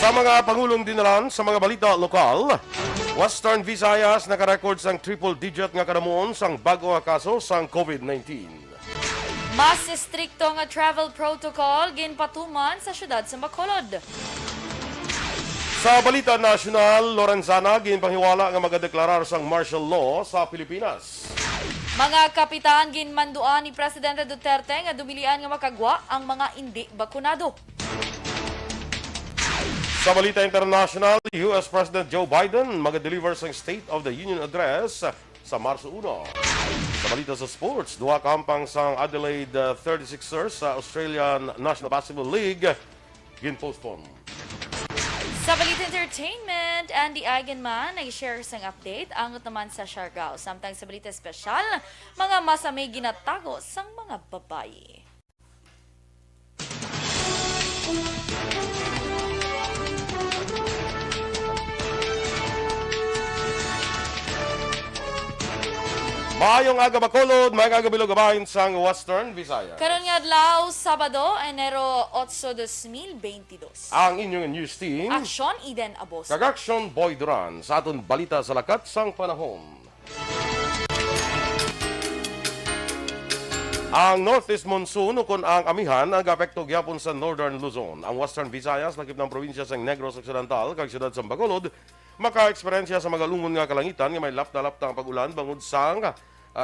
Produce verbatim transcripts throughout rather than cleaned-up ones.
Sa mga pangulong dinalan sa mga balita lokal, Western Visayas nakarecord sang triple digit nga kanamuon sang bag-o nga kaso sang COVID nineteen. Mas estrikto nga travel protocol ginpatuman sa siyudad sa Bacolod. Sa balita nasyonal, Lorenzana ginpanghiwala nga magadeklarar sang martial law sa Pilipinas. Mga kapitan ginmanduan ni Presidente Duterte nga dumilian nga makagwa ang mga indi bakunado. Sa balita international, U S President Joe Biden magadeliver sang State of the Union Address sa Marso uno. Sa balita sa sports, duha ka hampang sang Adelaide, uh, thirty-sixers sa Australian National Basketball League ginpostpone. Sa balita entertainment, Andy Eigenman nag-share sang update. Angot naman sa Siargao. Samtang sa balita espesyal, mga masami ginatago sang mga babayi. Maayong aga, Bacolod. Maayong aga, Bilog, bahin sang Western Visayas. Karon nga adlaw, Sabado, Enero otso, dos mil beintidos. Ang inyong news team, Action Eden Abos. Kag Action Boy Duran sa aton balita sa lakat sang panahon. Ang northeast monsoon ukon ang amihan nagaapekto gyapon sa Northern Luzon. Ang Western Visayas, lakip na ang probinsya sang Negros Occidental kag siyudad sang Bacolod, maka-eksperyensya sa magalungon nga kalangitan nga may lapta-lapta nga pag-ulan bangod sang, ah,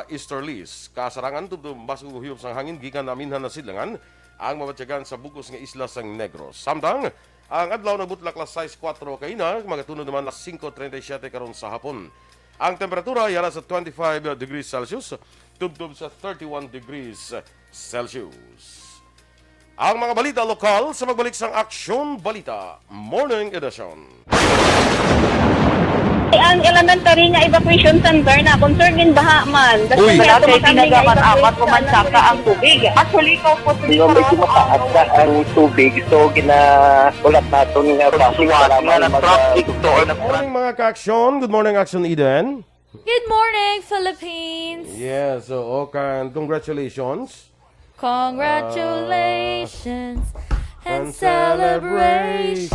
easterlies. Kasarangan tubtob mas guguyop sang hangin gikan aminhan na sidlangan ang mabatyagan sa bug-os nga isla sang Negros. Samtang ang adlaw nagbutlak alas sais kuwatro kaina, magatunod naman alas singko treinta y siete karon sa hapon. Ang temperatura yara sa twenty-five degrees Celsius, tubtob sa thirty-one degrees Celsius. Ang mga balita lokal sa pagbalik sang Aksyon Balita Morning Edition. Ang elementary nga evacuation center na concern din baha man. Uy. Wala kay tinagapan apat o mansaka ang tubig. Actually, ikaw po, Di ba, medyo mataas na ang tubig, so ginaulat naton nga Pagsuwat nga mag- nag-traffic to or nag- Good morning, mga ka-aksyon. Good morning, Action Eden. Good morning, Philippines. Yes, so, okay, and congratulations. Congratulations and celebrations.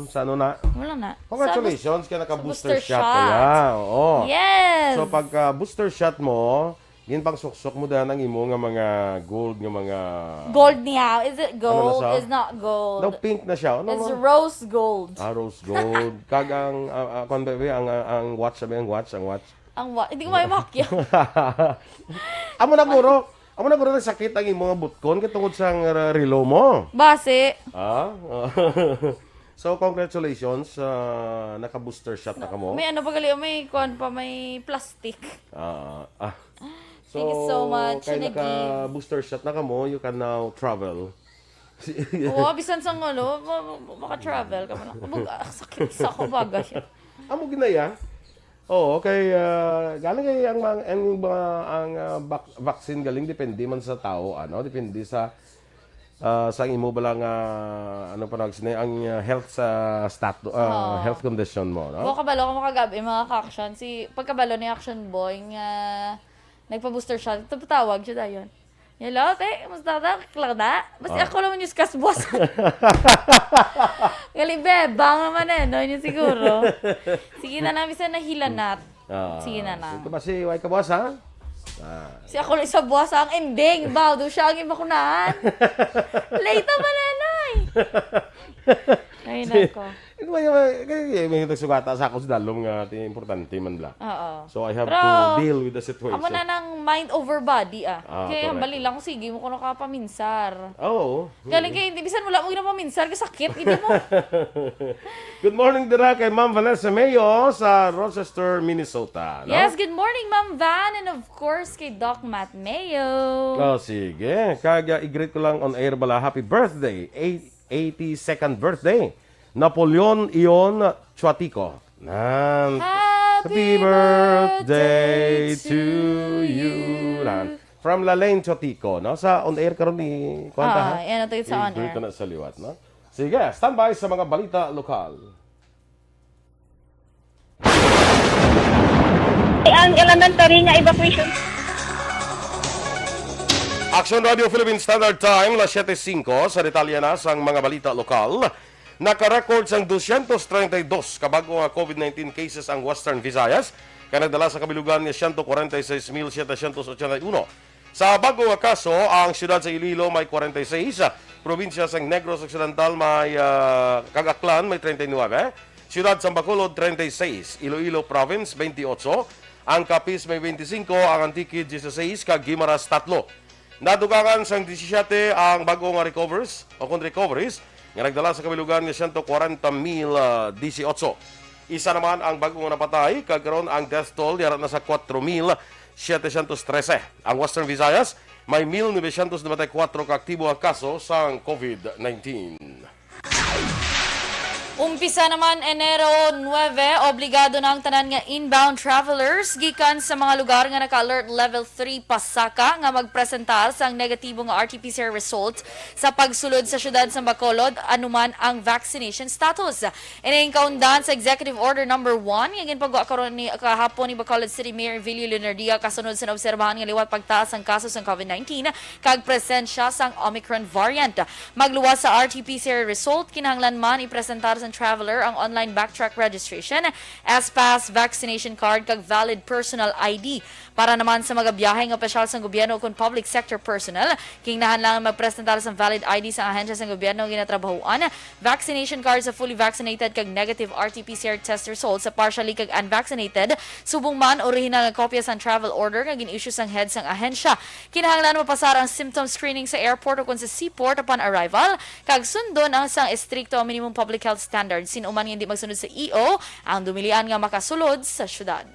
Sa ano na? Wala na. Congratulations, kaya naka-booster shot kaya. Oo. Yes. So, pagka booster shot mo, ginpangsuksok mo dyan ang imo nga mga gold nga mga Gold niya. Is it gold? Is not gold. Daw pink na siya. Ano, it's rose gold. Ah, rose gold. Kag ang, ah, ah, kwan ba, ang, ang, ang watch, sabi ang watch, ang watch. Ang wa-, hindi ko mahimakya. Amo na guro. Amo na guro nagsakit ang imong butkon kay tungod sa nga relo mo. Basi. Ah? So, congratulations, ah, naka-booster shot na kamo. May ano pa gali, may kuwan pa, may plastic. Ah, ah. Thank you so much, kay Nagi. Naka-booster shot na kamo, you can now travel. Oo, bisan sa ano, ma-, ma-, maka-travel ka man. Bug-, ah, sakit sa ako bagay. Amo ginaya? Oo, kay, ah, galing kay ang mga, ang mga, ang, ah, vac-, vaccine galing depende man sa tao, ano, depende sa, ah, sa imo bala nga, ano pa nag-, ang, ah, health sa statu-, ah, Oo. health condition mo, no? Wa kabalo ko makagab-, mga ka-action. Si, pagkabalo ni Action Boy nga nagpa-booster shot, ito patawag siya dayon. Hello, te. Kumusta ka? Kakla na? Basta Ah. ako naman yung kasbos. Gali, bebang naman eh, no? Yun siguro. Sige na lang, bisan nahilanat. Ah, Sige na lang. Ito ba si Way Kabuas, ha? Ah. Si ako lang sa buwas ang ending. Baw, doon siya ang imakunahan. Late naman, eh, nay. Ay, Sige. nako. Ito ba yung, kaya may nagsugata sa ako sa dalom nga, ti-, importante man bla. Oo. So, I have Pero, to deal with the situation. Amo na nang mind over body, ah. Ah, Kaya correct. Hambali lang kung sige mo ko nakapaminsar. Ah, oo. Galing Mm. kay, hindi, bisan wala mo ginapaminsar, kasakit, hindi mo. Good morning, dira kay Ma'am Vanessa Mayo sa Rochester, Minnesota, no? Yes, good morning, Ma'am Van, and of course, kay Doc Matt Mayo. Oh, sige. Kag, ah, i-greet ko lang on air bala, happy birthday, eight-, eighty-second birthday. Napoleon Ion Chuatico. Nan. Happy Happy birthday birthday to to you. you. Nan. From Lalaine Chuatico, no? Sa on air karon ni, kuwan ta, Ah, ha? yan, ito, it's sa on I-greet air. na sa liwat, no? Sige, standby sa mga balita lokal. Ang elementary nga evacuation. Action Radio Philippine Standard Time, las siyete singko. Sa detalye na sang mga balita lokal, Naka-record sang dosyentos treinta y dos ka bag-o nga COVID nineteen cases ang Western Visayas, kag nagdala sa kabilugan nga siyento kwarenta y seis mil setecientos ochenta y uno. Sa bag-o nga kaso, ang siyudad sa Iloilo may kwarenta y seis, probinsya sang Negros Occidental may, ah, kag Aklan may treinta y nuebe, siyudad sang Bacolod treinta y seis, Iloilo Province twenty-eight, ang Capiz may twenty-five, ang Antique dieciséis, kag Guimaras tatlo. Nadugangan sang disisyete ang bag-o nga recovers o kon recoveries nga nagdala sa kabilugan nga siyento kwarenta mil dieciocho. Isa naman ang bag-o nga napatay, kag karon ang death toll yara na sa kwatro mil setecientos trese. Ang Western Visayas may mil novecientos noventa y kuwatro ka aktibo nga kaso sang COVID nineteen. Umpisa naman Enero nuebe, obligado na ang tanan nga inbound travelers gikan sa mga lugar nga naka-alert level three pasaka nga magpresentar sang negatibo nga R T P C R result sa pagsulod sa siyudad sa Bacolod, anuman ang vaccination status. Ini ang kaundan sa Executive Order Number One nga ginpagwa karon ni, kahapon ni Bacolod City Mayor Evelio Leonardia kasunod sa naobserbahan nga liwat pagtaas ang kaso sang COVID nineteen kag presensya sang Omicron variant. Magluwas sa R T P C R result, kinahanglan man ipresentar sang traveler ang online backtrack registration, S-Pass, vaccination card, kag valid personal I D. Para naman sa mga biyahe nga opisyal sang gobyerno ukon public sector personnel, kinahanglan magpresentar sang valid I D sang ahensya sang gobyerno nga ginatrabahoan, vaccination card sa fully vaccinated kag negative R T P C R test results sa partially kag unvaccinated, subong man original nga kopya sang travel order nga gin-issue sang head sang ahensya. Kinahanglan mapasar ang symptom screening sa airport ukon sa seaport upon arrival, kag sundon ang sang estrikto ang minimum public health standards. Sin-o man nga hindi magsunod sa E O, ang dumilian nga makasulod sa syudad.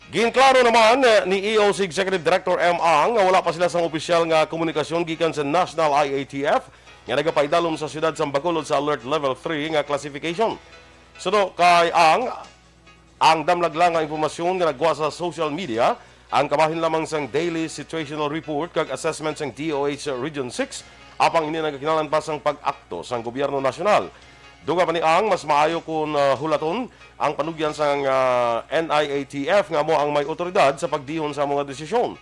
Ginklaro naman, eh, ni E O C Executive Director M Ang nga wala pa sila sang opisyal nga komunikasyon gikan sa National I A T F nga nagapaidalom sa siyudad sang Bacolod sa Alert Level three nga classification. Suno kay Ang, ang damlag lang nga impormasyon nga nagwa sa social media, ang kabahin lamang sang daily situational report kag assessment sang D O H Region six, apang ini nagakinahanglan pa sang pag-akto sang gobyerno nasyonal. Dugang pa ni Ang, mas maayo kon, ah, hulaton ang panugyan sang, ah, N I A T F nga amo ang may otoridad sa pagdihon sa mga desisyon.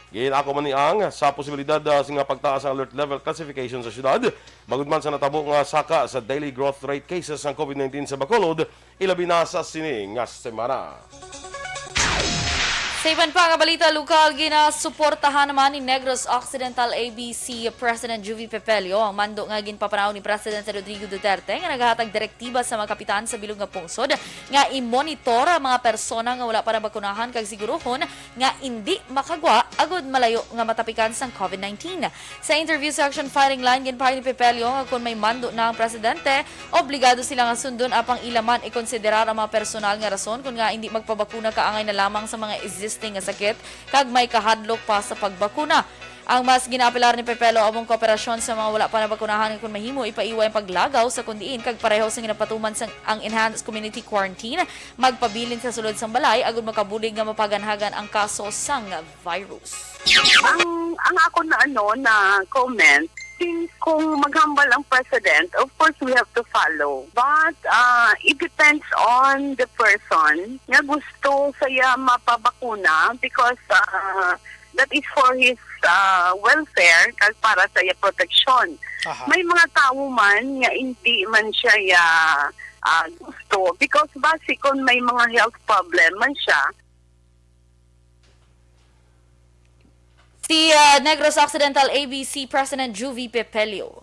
Gin-ako man ni Ang sa posibilidad, ah, nga pagtaas ang alert level classification sa syudad, bangod man sa natabo nga saka sa daily growth rate cases sang COVID nineteen sa Bacolod, ilabi na sa sini nga semana. Sa iban pa nga balita lokal, ginasuportahan naman ni Negros Occidental A B C President Juvie Pepelio ang mando nga ginpapanahon ni Presidente Rodrigo Duterte nga nagahatag direktiba sa mga kapitan sa bilog nga pungsod nga i-monitor ang mga persona nga wala pa nabakunahan kag siguruhon nga indi makagwa agud malayo nga matapikan sang COVID nineteen. Sa interview sa Action Firing Line, ginpahayag ni Pepelio nga kon may mando na ang presidente, obligado sila nga sundon, apang ila man ikonsiderar ang mga personal nga rason kon ngaa indi magpabakuna kaangay na lamang sa mga existing nga sakit kag may kahadlok pa sa pagbakuna. Ang mas ginaapelar ni Pepelo amo ang kooperasyon sa mga wala pa nabakunahan nga kon mahimo ipaiway ang paglagaw sa kon diin kag pareho sa ginapatuman sang ang enhanced community quarantine, magpabilin sa sulod sang balay agud makabulig nga mapaganhagan ang kaso sang virus. Ang, ang ako na, ano, na comment, since kung maghambal ang president, of course we have to follow. But, uh, it depends on the person nga gusto saya mapabakuna because, uh, that is for his, uh, welfare kag para sa iya proteksyon. Aha. May mga tawo man nga hindi man siya ya, uh, gusto because basi kon may mga health problem man siya, Si, ah, Negros Occidental A B C President Juvie Pepelio.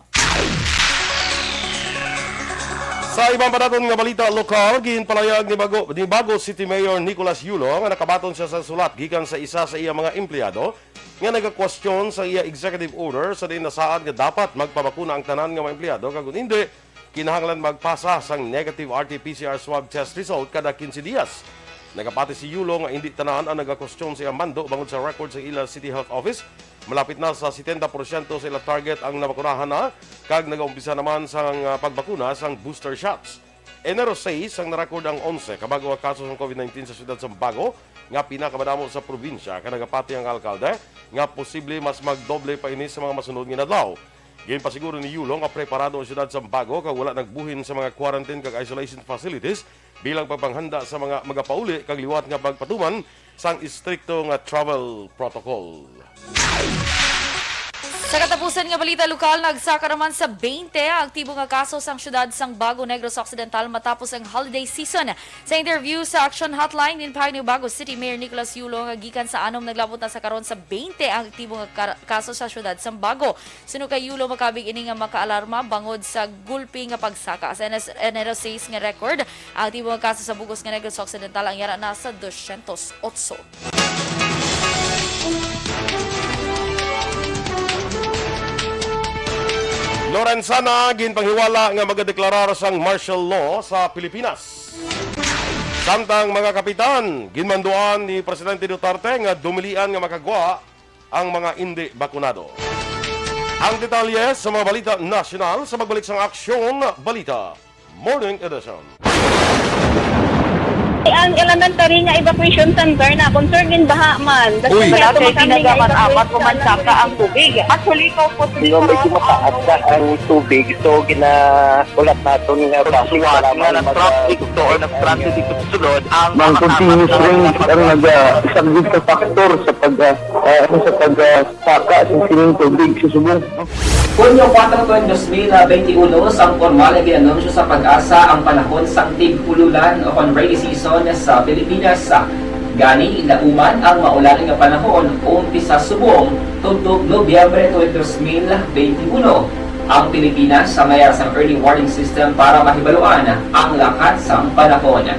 Sa iban pa naton nga balita lokal, ginpalayag ni Bago, ni Bago City Mayor Nicolas Yulo nga nakabaton siya sa sulat gikan sa isa sa iya mga empleyado nga nagakwestiyon sa iya executive order sa diin nasaad nga dapat magpabakuna ang tanan nga mga empleyado kag kon hindi, kinahanglan magpasa sang negative R T P C R swab test result kada quince dias. Nagapati si Yulo nga indi tanan ang nagakwestiyon sa iyang mando bangod sa record sa ila City Health Office. Malapit na sa setenta porsyento sa ila target ang nabakunahan na, kag nagaumpisa naman sang, ah, pagbakuna sang booster shots. Enero sais ang narecord ang onse ka bag-o nga kaso sang COVID nineteen sa siyudad sang Bago, nga pinakamadamo sa probinsya, kag nagapati ang alkalde nga posible mas magdoble pa ini sa mga masunod nga inadlaw. Ginpasiguro ni Yulo nga preparado ang siyudad sang Bago kag wala nagbuhin sa mga quarantine kag isolation facilities bilang pagpanghanda sa mga magapauli kag liwat nga pagpatuman sang istrikto nga travel protocol. Sa katapusan nga balita lokal, nagsaka naman sa twenty ang aktibo nga kaso sang siyudad sang Bago, Negros Occidental matapos ang holiday season. Sa interview sa Action Hotline, ginpahayag ni Bago City Mayor Nicolas Yulo nga gikan sa anom naglabot na sa karon sa twenty ang aktibo nga kar- kaso sa siyudad sang Bago. Suno kay Yulo, makabig ini nga makaalarma bangod sa gulpi nga pagsaka. Sa N S, N R O Cs nga record, ang aktibo nga kaso sa bug-os nga Negros Occidental ang yara na sa dosyentos otso. Lorenzana ginpanghiwala nga magadeklarar sang martial law sa Pilipinas. Samtang mga kapitan, ginmanduan ni Presidente Duterte nga dumilian nga makagwa ang mga indi bakunado. Ang detalye sa mga balita nasyonal sa pagbalik sang Aksyon Balita Morning Edition. Ang elementary nga evacuation center na concern in baha man. Uy. Wala kay kinaga man, apat ko man saka ang tubig. Actually, ikaw po, Hindi, medyo mataas na ang tubig. So, gina-, ulat naton nga traffic, salamat, nga nag-traffic to or nag-traffic dito sa sulod, ang Mang mga continuous tapat rain lang ang nag-, ah, isa gid sa factor sa pag, ah, ah, ano, sa pag, ah, saka sa sining tubig sa subong. Hunyo kuwatro, tuig dos mil benti uno, sang pormal nga gin-anunsyo sa PAGASA ang panahon sang tig-ululan o kon rainy season sa Pilipinas. Gani, lauman ang maulan nga panahon, umpisa subong tubtob Nobyembre tuig dos mil benti uno. Ang Pilipinas may ara sang early warning system para mahibaluan ang lakat sang panahon.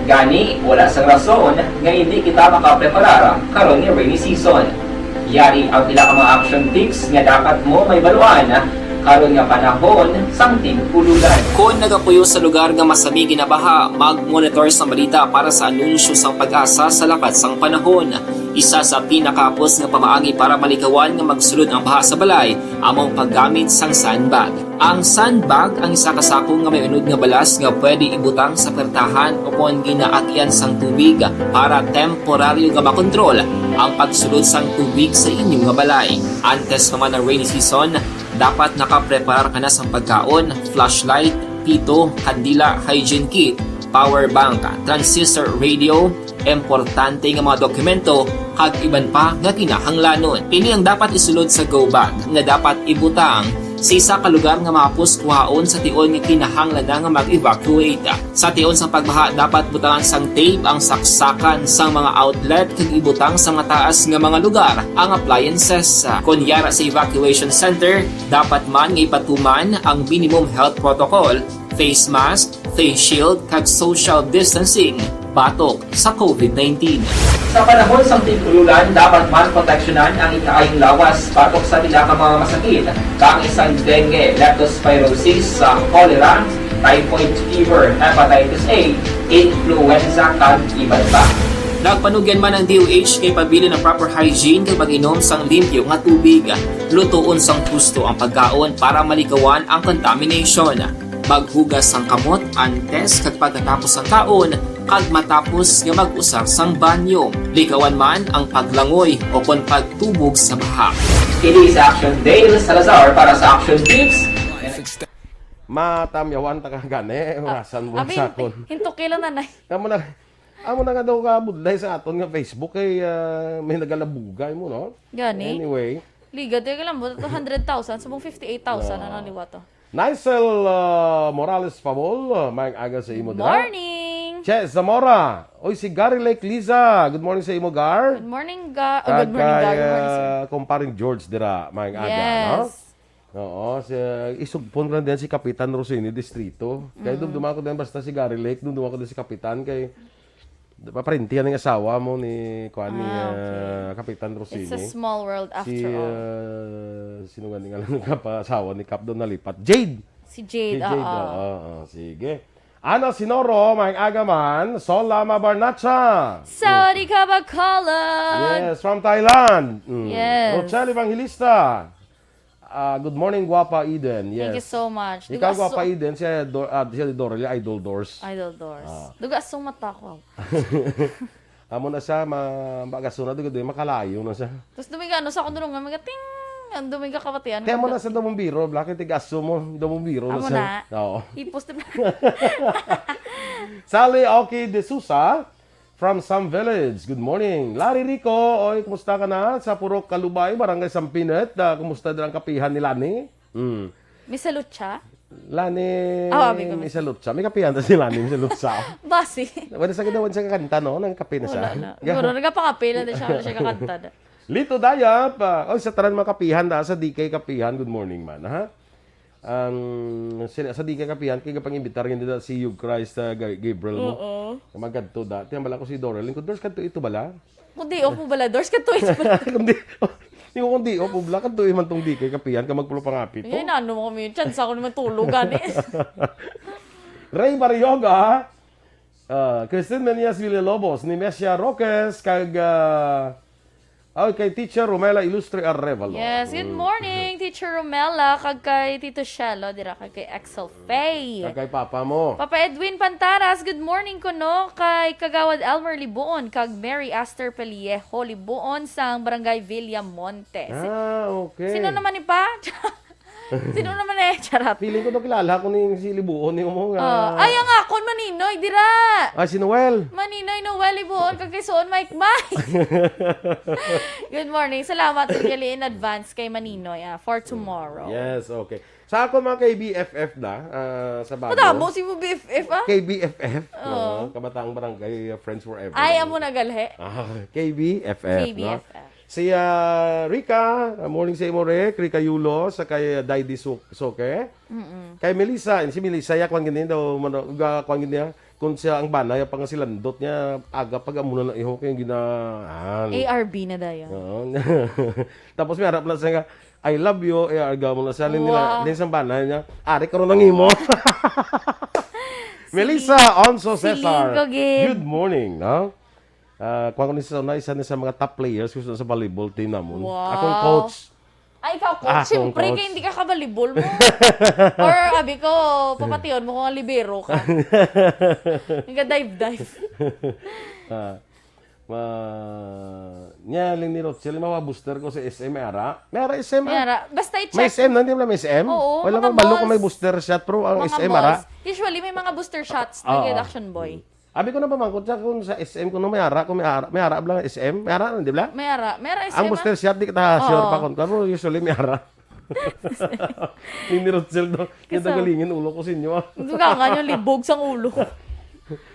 Gani, wala sang rason nga indi kita makapreparar karon nga rainy season. Yari ang pila ka mga action tips nga dapat mo mahibaluan karon nga panahon sang tig-ululan. Kon nagapuyo sa lugar nga masami ginabaha, mag-monitor sa balita para sa anunsyo sang PAGASA sa lakat sang panahon. Isa sa pinakahapos nga pamaagi para malikawan nga magsulod ang baha sa balay amo ang paggamit sang sandbag. Ang sandbag ang isa ka sako nga may unod nga balas nga pwede ibutang sa pertahan o kon ginaagyan sang tubig para temporaryo nga makontrol ang pagsulod sang tubig sa inyo nga balay. Antes pa man ang rainy season, dapat nakapreparar ka na sang pagkaon, flashlight, pito, kandila, hygiene kit, power bank, transistor radio, importante nga mga dokumento, kag iban pa nga kinahanglanon. Ini ang dapat isulod sa go bag nga dapat ibutang sa isa ka lugar nga mahapos kuhaon sa tion nga kinahanglan na nga mag-evacuate. Sa tion sang pagbaha, dapat butangan sang tape ang saksakan sang mga outlet kag ibutang sa mataas nga mga lugar ang appliances. Kon yara sa evacuation center, dapat man nga ipatuman ang minimum health protocol, face mask, face shield, kag social distancing batok sa covid nineteen. Sa panahon sang tig-ululan, dapat man proteksyonan ang ikaayong lawas batok sa pila ka mga masakit, kaangay sang dengue, leptospirosis, sa cholera, typhoid fever, hepatitis A, influenza, kag iban pa. Nagpanugyan man ang D O H nga ipabilin ang proper hygiene kag mag-inom sang limpyo nga tubig. Lutoon sang husto ang pagkaon para malikawan ang contamination. Maghugas sang kamot antes kag pagkatapos sang kaon, kag matapos nga mag-usar sang banyo. Likawan man ang paglangoy o kon pagtubog sa baha. Kini si Action Dale Salazar para sa Action Tips. Matamyawan ta ka gani, orasan mo abi, sa akon. Hintukila na, nay. Amo na, amo na nga daw ka budlay sa aton nga Facebook kay, ah, may nagalabugay mo, no? Gani? Anyway. Liga, teka lang, buta two hundred thousand, subong fifty-eight thousand, ano, liwat, oh. Nicel, ah, Morales Pabol, ah, maayong aga sa imo dira. Morning! Che Zamora, oy, si Gary Lake Liza, good morning sa imo, Gar. Good morning, Ga-, oh, good morning, Gar. Kag kay, Good morning, sir. Ah, kumparing George dira, maayong aga, no? Yes. Oo, si, isugpon ko lang din si Kapitan Rosini Distrito. Kaya Mm. dumduman ko din basta si Gary Lake, dumduman ko din si Kapitan kay paparintihan ng asawa mo ni, kuan, ni, Ah, okay. ah, Kapitan Rosini. It's a small world after Si, all. ah, sino nga ni nga lang kapasawa ni Kap doon nalipat? Jade! Si Jade, Si Jade, oo. oo, oo, sige. Ana Sinoro, maayong aga man. Sol Lama Barnacha. Sawadee ka, Bacolod! Yes, from Thailand. Mm. Yes. Rochelle Evangelista. Ah, good morning, Guapa Eden. Yes. Thank you so much. Ikaw, Dugas Guapa so- Eden, siya, Do-, ah, siya, Dorel, Idol Doors. Idol Doors. Ah. Dugas ang mata ko. Amo na siya, ma-, bagas na, dugo, dugo, makalayo na siya. Tapos dumigano sa akong dulungan, mga ting! Ang duming kakabatian. Kaya mo na sa Damumbiro, Black, yung tigaso mo, Damumbiro na Amo sa na. Oo. Ipos na. Sally Oki de Sousa from Sam Village. Good morning. Larry Rico, oy, kumusta ka na? Sa Purok Kalubay, Barangay Sampinet. Ah, kumusta din ang kapihan ni Lani? Hmm. Miss Lucha? Lani, Ah, abi ko, Miss Lucha. May kapihan ta si Lani, Miss Lucha. Basi. Wala sa ginawan sa kakanta, no? Nang kape na siya. Wala na. Siguro nagapakape na din siya, wala siya kakanta na. Lito Dayap, ah, oh, sa tanan mga kapihan da, sa D K Kapihan, good morning man, ha? Ang sila sa D K Kapihan, kay gapang-imbitar yun dito si Hugh Christ, ah, Ga-, Gabriel mo. Oo. Magadto da. Tiyang bala ko si Dorel. Lingkod, Dors, kadto ito bala? Kung di off mo bala, Dors, kadto ito bala. Kung di, yung kung di off mo bala, kadto man tong D K Kapihan, ka magpulo pangapit to. Yan, ano mo kami, chance ako naman tulog, gani. Ray Barrioga, ah, Christine Menias Villalobos, ni Messia Roques, kag, ah, oh, kay Teacher Romela Ilustre Arevalo. Yes, good Mm. morning, Teacher Romela, kag kay Tito Shelo, dira kag kay Axel Faye. Kag kay Papa mo. Papa Edwin Pantaras, good morning kuno kay Kagawad Elmer Libuon kag Mary Aster Pellejo Libuon sang Barangay Villamonte. Si- Ah, okay. Sino naman ni pa? Sino naman eh? Charot. Feeling ko daw kilala ko ning si Libuon ni mo nga. Oh, ay, ang akon, Maninoy, dira. Ah, si Noel. Maninoy, Noel, Libuon, kag kay Suon, Mike, Mike. Good morning. Salamat, really, in advance kay Maninoy, ah, for tomorrow. Yes, okay. Sa ako, mga K B F F na, ah, sa Baguio. Madamo si mo B F F, ah? K B F F, Oo. no? Kabataang Barangay, uh, Friends Forever. Ay, amo na galhe. Ah, K B F F, no? K B F F. Si, ah, Rica, ah, morning sa imo, Rick. Rica Yulo, sa kay, ah, Daydi Su-, Suke. Mm-mm. Kay Melissa, and si Melissa, ya, kwan gini daw, mano, ga, kwan gini, ah. Kung siya ang bana, ya, pangasilandot niya, aga pag amo na na iho, kay gina-, ah. A R B na dayon. Oo. Tapos may harap na siya nga, "I love you," eh, aga mo na siya, lin nila, Wow. lin sa bana niya, "Ari, karon ang imo." Si Melissa Onso si Cesar, Linggo gid. Good morning, no? Ah, kuwan ko ni sa una, isa ni sa mga top players ko sa, sa volleyball team namon. Wow. Akong coach. Ay, ikaw, coach? Ah, akong Siyempre, coach. Kay hindi ka kabalibol mo. Or, abi ko, papation mo kung libero ka. Hindi ka dive-dive. Ah, ma-, niya, Lini Rochelle, mawa-booster ko sa S M, may ara. May ara S M, ah. May ara. Basta i-check. May S M na, hindi mo na may S M? Oo, Wala mga ko balo kung may malls. Booster shot, pero ang Mga S M, ara. Malls. Usually, may mga booster shots na Oo. Yun, Action Boy. Abi ko na pamangkot siya kung sa S M ko no may ara, kung may ara, may ara bala S M, may ara, di ba? May ara, may ara S M, Ang ah. Booster shot, di kita sure Oo. pa kung, pero usually may ara. Ni, ni Rochelle do, Kasi kita galingin ulo ko sa inyo, ah. Dugangan yung libog sang ulo.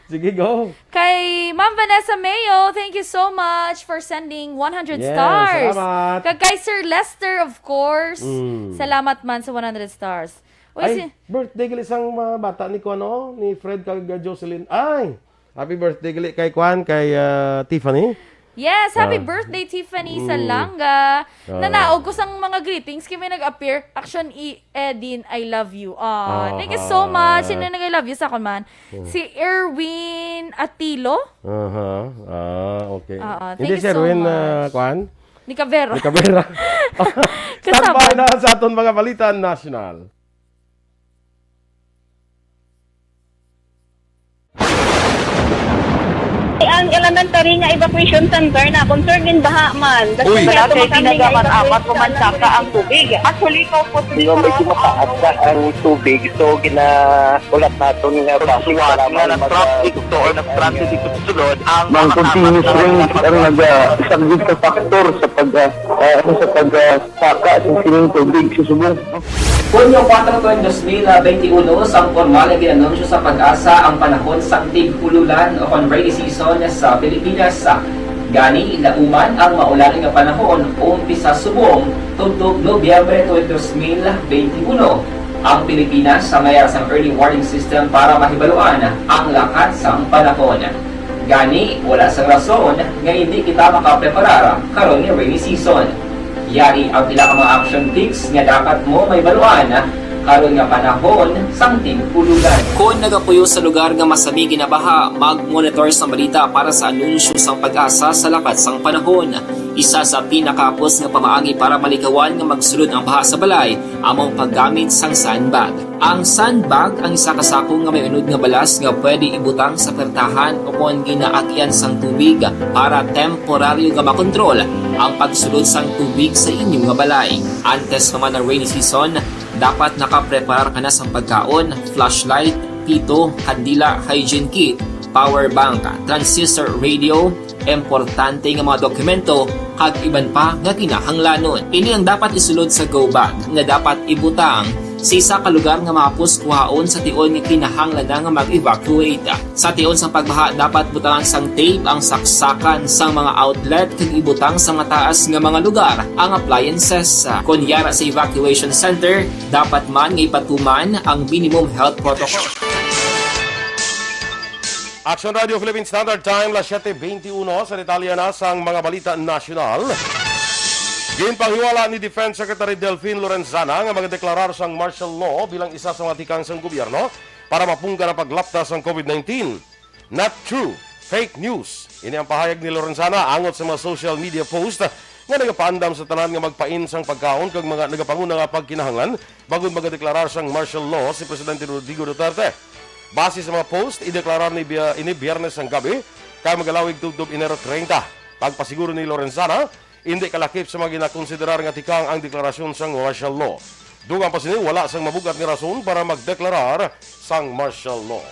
Sige, go. Kay Ma'am Vanessa Mayo, thank you so much for sending one hundred Yes, stars. Salamat. Kag kay Sir Lester, of course. Mm. Salamat man sa one hundred stars. Uy, Ay, si birthday gali sang mga bata ni kuan, oh, ni Fred kag, uh, Jocelyn. Ay, happy birthday gali kay kuan, kay, uh, Tiffany. Yes, happy Ah. birthday, Tiffany Mm. Salanga. Ah. Nanaog ko sang mga greetings kay may nag-appear. Action i Edin, I love you. Ah, Ah, thank you so much. Sino ah. nag-I love you sa akon man? Mm. Si Erwin Atilo. Aha. Ah, okay. Ah, ah. Hindi Thank you si so Erwin, ah, much. kuan? Ni Cavera. Ni Cavera. Kasama. Standby na sa aton mga balita nasyonal. Ang elementary nga evacuation center na concern din baha man. Uy. Wala kay tinaga man apat ko man saka ang tubig. Actually, ko po Di ba, medyo mataas na ang tubig, so ginaulat naton nga basi Suwat para nga mag-, nag-traffic to or nag-transit dito sa sulod ang Mang mga continuous tapat na rain ang mga naga-, subject sa factor sa pag, ah, ah, sa pag, ah, Saka sa sining tubig sa subong. Hunyo kuwatro, dos mil benti uno, sang pormal nga gin-anunsyo sa PAGASA ang panahon sang tig-ululan o kon rainy season sa Pilipinas. Gani, nauman ang maulan nga panahon umpisa subong tubtob Nobyembre twenty, dos mil benti uno. Ang Pilipinas sa may ara sang early warning system para mahibaluan ang lakat sang panahon. Gani, wala sang rason nga indi kita makapreparar karon nga rainy season. Yari ang pila ka mga action tips nga dapat mo mahibaluan Karon nga panahon sang tingkulugan. Kon nagapuyo sa lugar nga masami ginabaha, mag-monitor sang balita para sa anunsyo sang PAGASA sa lakat sang panahon. Isa sa pinakahapos nga pamaagi para malikawan nga magsulod ang baha sa balay amo ang paggamit sang sandbag. Ang sandbag ang isa ka sako nga may unod nga balas nga pwede ibutang sa pertahan o kon ginaagian sang tubig para temporaryo nga makontrol ang pagsulod sang tubig sa inyo nga balay. Antes pa man ang rainy season, dapat nakapreparar ka na sang pagkaon, flashlight, pito, kandila, hygiene kit, power bank, transistor radio, importante nga mga dokumento, kag iban pa nga kinahanglanon. Ini ang dapat isulod sa go bag nga dapat ibutang sa isa ka lugar nga mahapos kuhaon sa tion nga kinahanglan na nga mag-evacuate. Sa tion sang pagbaha, dapat butangan sang tape ang saksakan sang mga outlet kag ibutang sa mataas nga mga lugar ang appliances. Kon yara sa evacuation center, dapat man nga ipatuman ang minimum health protocol. Action Radio Philippine Standard Time, las siete veintiuno. Sa detalye na sang mga balita nasyonal, ginpanghiwala ni Defense Secretary Delfin Lorenzana nga magadeklarar sang martial law bilang isa sa mga tikang sang gobyerno para mapunggan ang paglapta sang COVID nineteen. Not true. Fake news. Ini ang pahayag ni Lorenzana angot sa mga social media post nga nagapaandam sa tanan nga magpain sang pagkaon kag mga nagapanguna nga pagkinahanglan bangod magadeklarar sang martial law si Presidente Rodrigo Duterte. Base sa mga post, ideklarar ni Bia-, ini Biyernes sang gabi kag magalawig tubtob Enero treinta. Pagpasiguro ni Lorenzana, indi kalakip sa mga ginakonsiderar nga tikang ang deklarasyon sang martial law. Dugang pa sini, wala sang mabug-at nga rason para magdeklarar sang martial law.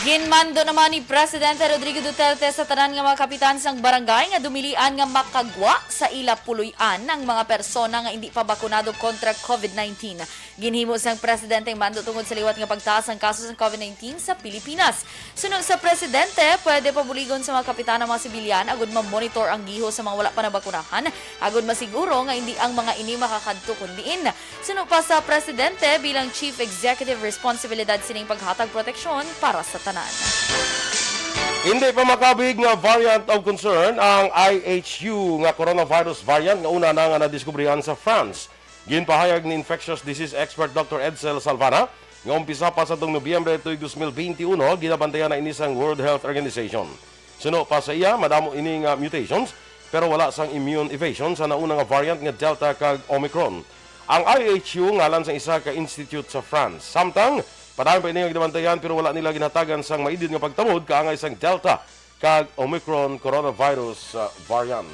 Ginmando naman ni Presidente Rodrigo Duterte sa tanan nga mga kapitan sang barangay nga dumilian nga makagwa sa ila puloy-an ang mga persona nga indi pa bakunado kontra COVID nineteen. Ginhimo sang presidente ang mando tungod sa liwat nga pagtaas sang kaso sang COVID nineteen sa Pilipinas. Suno sa presidente, pwede pabuligon sa mga kapitan ang mga sibilyan agud ma-monitor ang giho sa mga wala pa nabakunahan, agud masiguro nga indi ang mga ini makakadto kon diin. Suno pa sa presidente, bilang chief executive, responsibilidad sining paghatag proteksyon para sa tanan. Hindi pa makabig nga variant of concern ang I H U nga coronavirus variant nga una na nga nadiskubrihan sa France. Ginpahayag ni infectious disease expert Doctor Edsel Salvana nga umpisa pa sa tuong Nobyembre tuig dos mil benti uno, ginabantayan na ini sang World Health Organization. Suno pa sa iya, madamo ini nga mutations, pero wala sang immune evasion sa nauna nga variant nga Delta kag Omicron. Ang I H U ngalan sang isa ka institute sa France. Samtang, padayon pa ini nga ginabantayan, pero wala nila ginhatagan sang maidid nga pagtamod kaangay sang Delta kag Omicron coronavirus, uh, variant.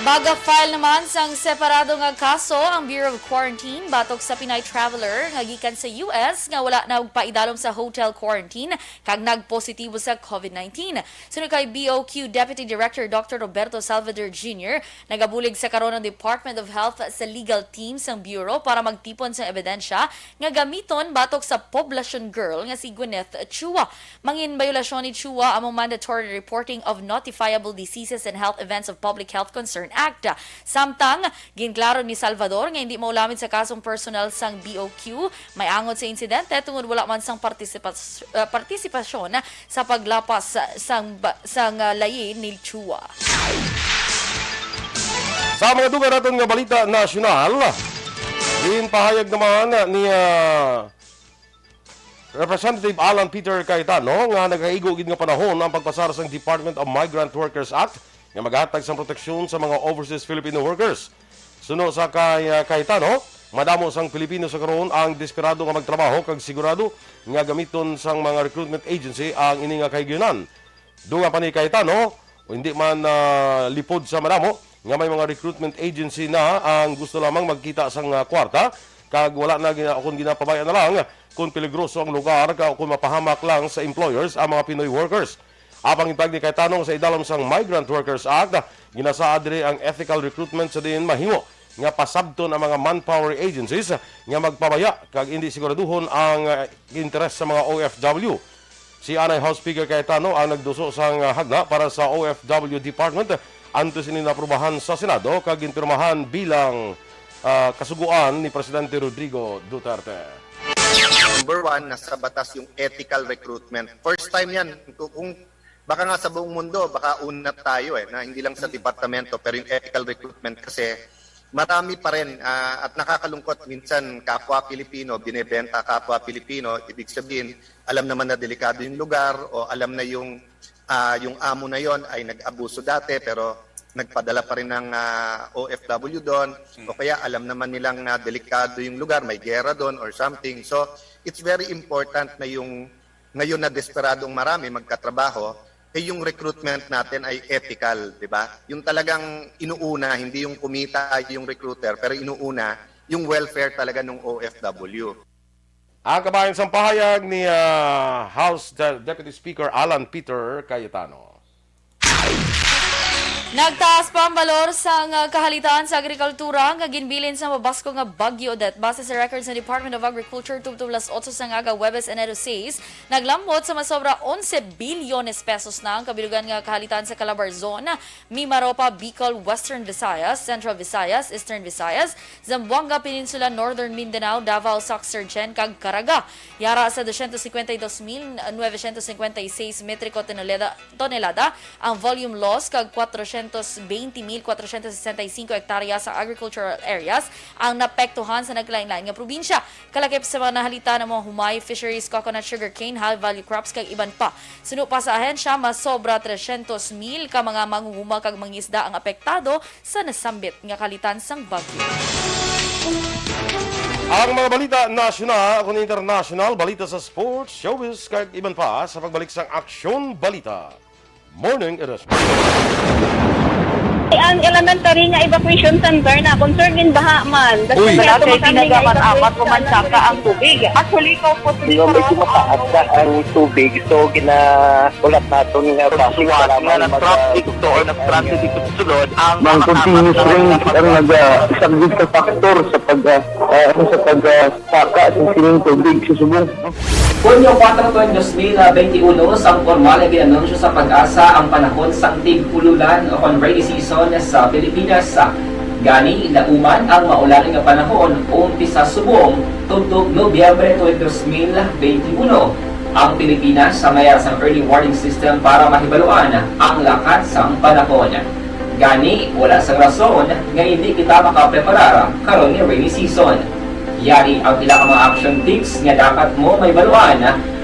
Baga-file naman sang separado nga kaso ang Bureau of Quarantine batok sa Pinay traveler nga gikan sa U S nga wala nagpaidalom sa hotel quarantine kag nagpositibo sa COVID nineteen. Suno kay B O Q Deputy Director Doctor Roberto Salvador Junior, nagabulig sa karon ang Department of Health sa legal team sang Bureau para magtipon sang ebidensya nga gamiton batok sa poblasyon girl nga si Gwyneth Chua. Mangin biolasyon ni Chua amo mandatory reporting of notifiable diseases and health events of Public Health Concern Act. Samtang, ginklaro ni Salvador nga hindi maulamid sa kasong personal sang B O Q may angot sa insidente tungod wala man sang partisipas-, uh, partisipasyon sa paglapas sang ba-, sang, uh, layi ni Chua. Sa mga dugang naton nga balita nasyonal, ginpahayag naman ni, uh, Representative Alan Peter Cayetano nga nagaigo gid nga panahon ang pagpasar sang Department of Migrant Workers Act nga maghatag sang proteksyon sa mga overseas Filipino workers. Suno sa kay, ah, Cayetano, madamo sang Pilipino sa karon ang desperado nga magtrabaho kag sigurado nga gamiton sang mga recruitment agency ang ini nga kahigayunan. Dugang pa ni Cayetano, hindi man, ah, lipod sa madamo nga may mga recruitment agency na ang gusto lamang magkita sang, ah, kwarta, kag wala na gina-, kung ginapabaya na lang kung peligroso ang lugar ka, kung mapahamak lang sa employers ang mga Pinoy workers. Apang ginpahayag ni Cayetano, sa idalom sang Migrant Workers Act, ginasaad diri ang ethical recruitment sa diin mahimo nga pasabton ang mga manpower agencies nga magpabaya kag indi siguraduhon ang, ah, interes sa mga O F W. Si anay House Speaker Cayetano ang nagduso sang, ah, hagna para sa O F W Department antes ini naaprubahan sa Senado kag ginpirmahan bilang, ah, kasugoan ni Presidente Rodrigo Duterte. Number one, nasa batas yung ethical recruitment. First time yan. Kung, kung baka nga sa buong mundo, baka una tayo eh, na hindi lang sa departamento, pero yung ethical recruitment kasi marami pa rin, ah, at nakakalungkot, minsan kapwa Pilipino, binebenta kapwa Pilipino, ibig sabihin, alam naman na delikado yung lugar o alam na yung, ah, yung amo na yon ay nag-abuso dati pero nagpadala pa rin ng, ah, O F W doon, o kaya alam naman nilang na delikado yung lugar, may gera doon or something. So, it's very important na yung ngayon na desperadong marami magkatrabaho, eh, yung recruitment natin ay ethical, di ba? Yung talagang inuuna, hindi yung kumita yung recruiter, pero inuuna yung welfare talaga ng O F W. Ang kabahin sang pahayag ni, ah, House De-, Deputy Speaker Alan Peter Cayetano. Nagtaas pa ang balor sang, ah, kahalitan sa agrikultura nga ginbilin sa mabaskog nga Bagyo Odette. Base sa record sa Department of Agriculture, tubtob las otso sang aga, Huwebes, Enero sais, naglambot sa masobra onse bilyones pesos na ang kabilugan nga kahalitan sa Calabarzon, Mimaropa, Bicol, Western Visayas, Central Visayas, Eastern Visayas, Zamboanga Peninsula, Northern Mindanao, Davao, Sac-Surgen, kag Caraga. Yara sa doscientos cincuenta y dos mil novecientos cincuenta y seis metriko tonelada, tonelada ang volume loss, kag cuatrocientos veinte mil cuatrocientos sesenta y cinco hektarya sa agricultural areas ang napektuhan sa nagkalain-lain nga probinsya. Kalakip sa mga nahalitan ang mga humay, fisheries, coconut, sugarcane, high value crops, kag iban pa. Suno pa sa ahensya, mas sobra trescientos mil ka mga manguhuma kag mangisda ang apektado sa nasambit nga kahalitan sang bagyo. Ang mga balita nasyonal ug internasyonal, balita sa sports, showbiz, kag iban pa sa pagbalik sang Aksyon Balita. Morning, Erasmus. Ang elementary nga evacuation center na concern in baha man. Uy. Wala kay tinaga man apat o man saka ang tubig. Actually, ikaw po, hindi, medyo mataas na ang tubig. So, gina-, ulat naton nga traffic, salamat nga nag-traffic to or nag-traffic ito sulod ang mga continuous rain ang naga-, isa gid sa factor sa pag, ah, ah, ano, sa pag, ah, saka sa sining tubig sa subong. Hunyo kuwatro, twenty twenty-one, sang pormal nga gin-anunsyo sa PAGASA ang panahon sang tig-ululan o kon rainy season sa Pilipinas. Gani, nauman ang maulan nga panahon umpisa subong tubtob Nobyembre twenty twenty-one. Ang Pilipinas sa may sang early warning system para mahibaluan ang lakat sang panahon. Gani, wala sang rason nga hindi kita makapreparar karon nga rainy season. Yari ang pila ka mga action tips nga dapat mo mahibaluan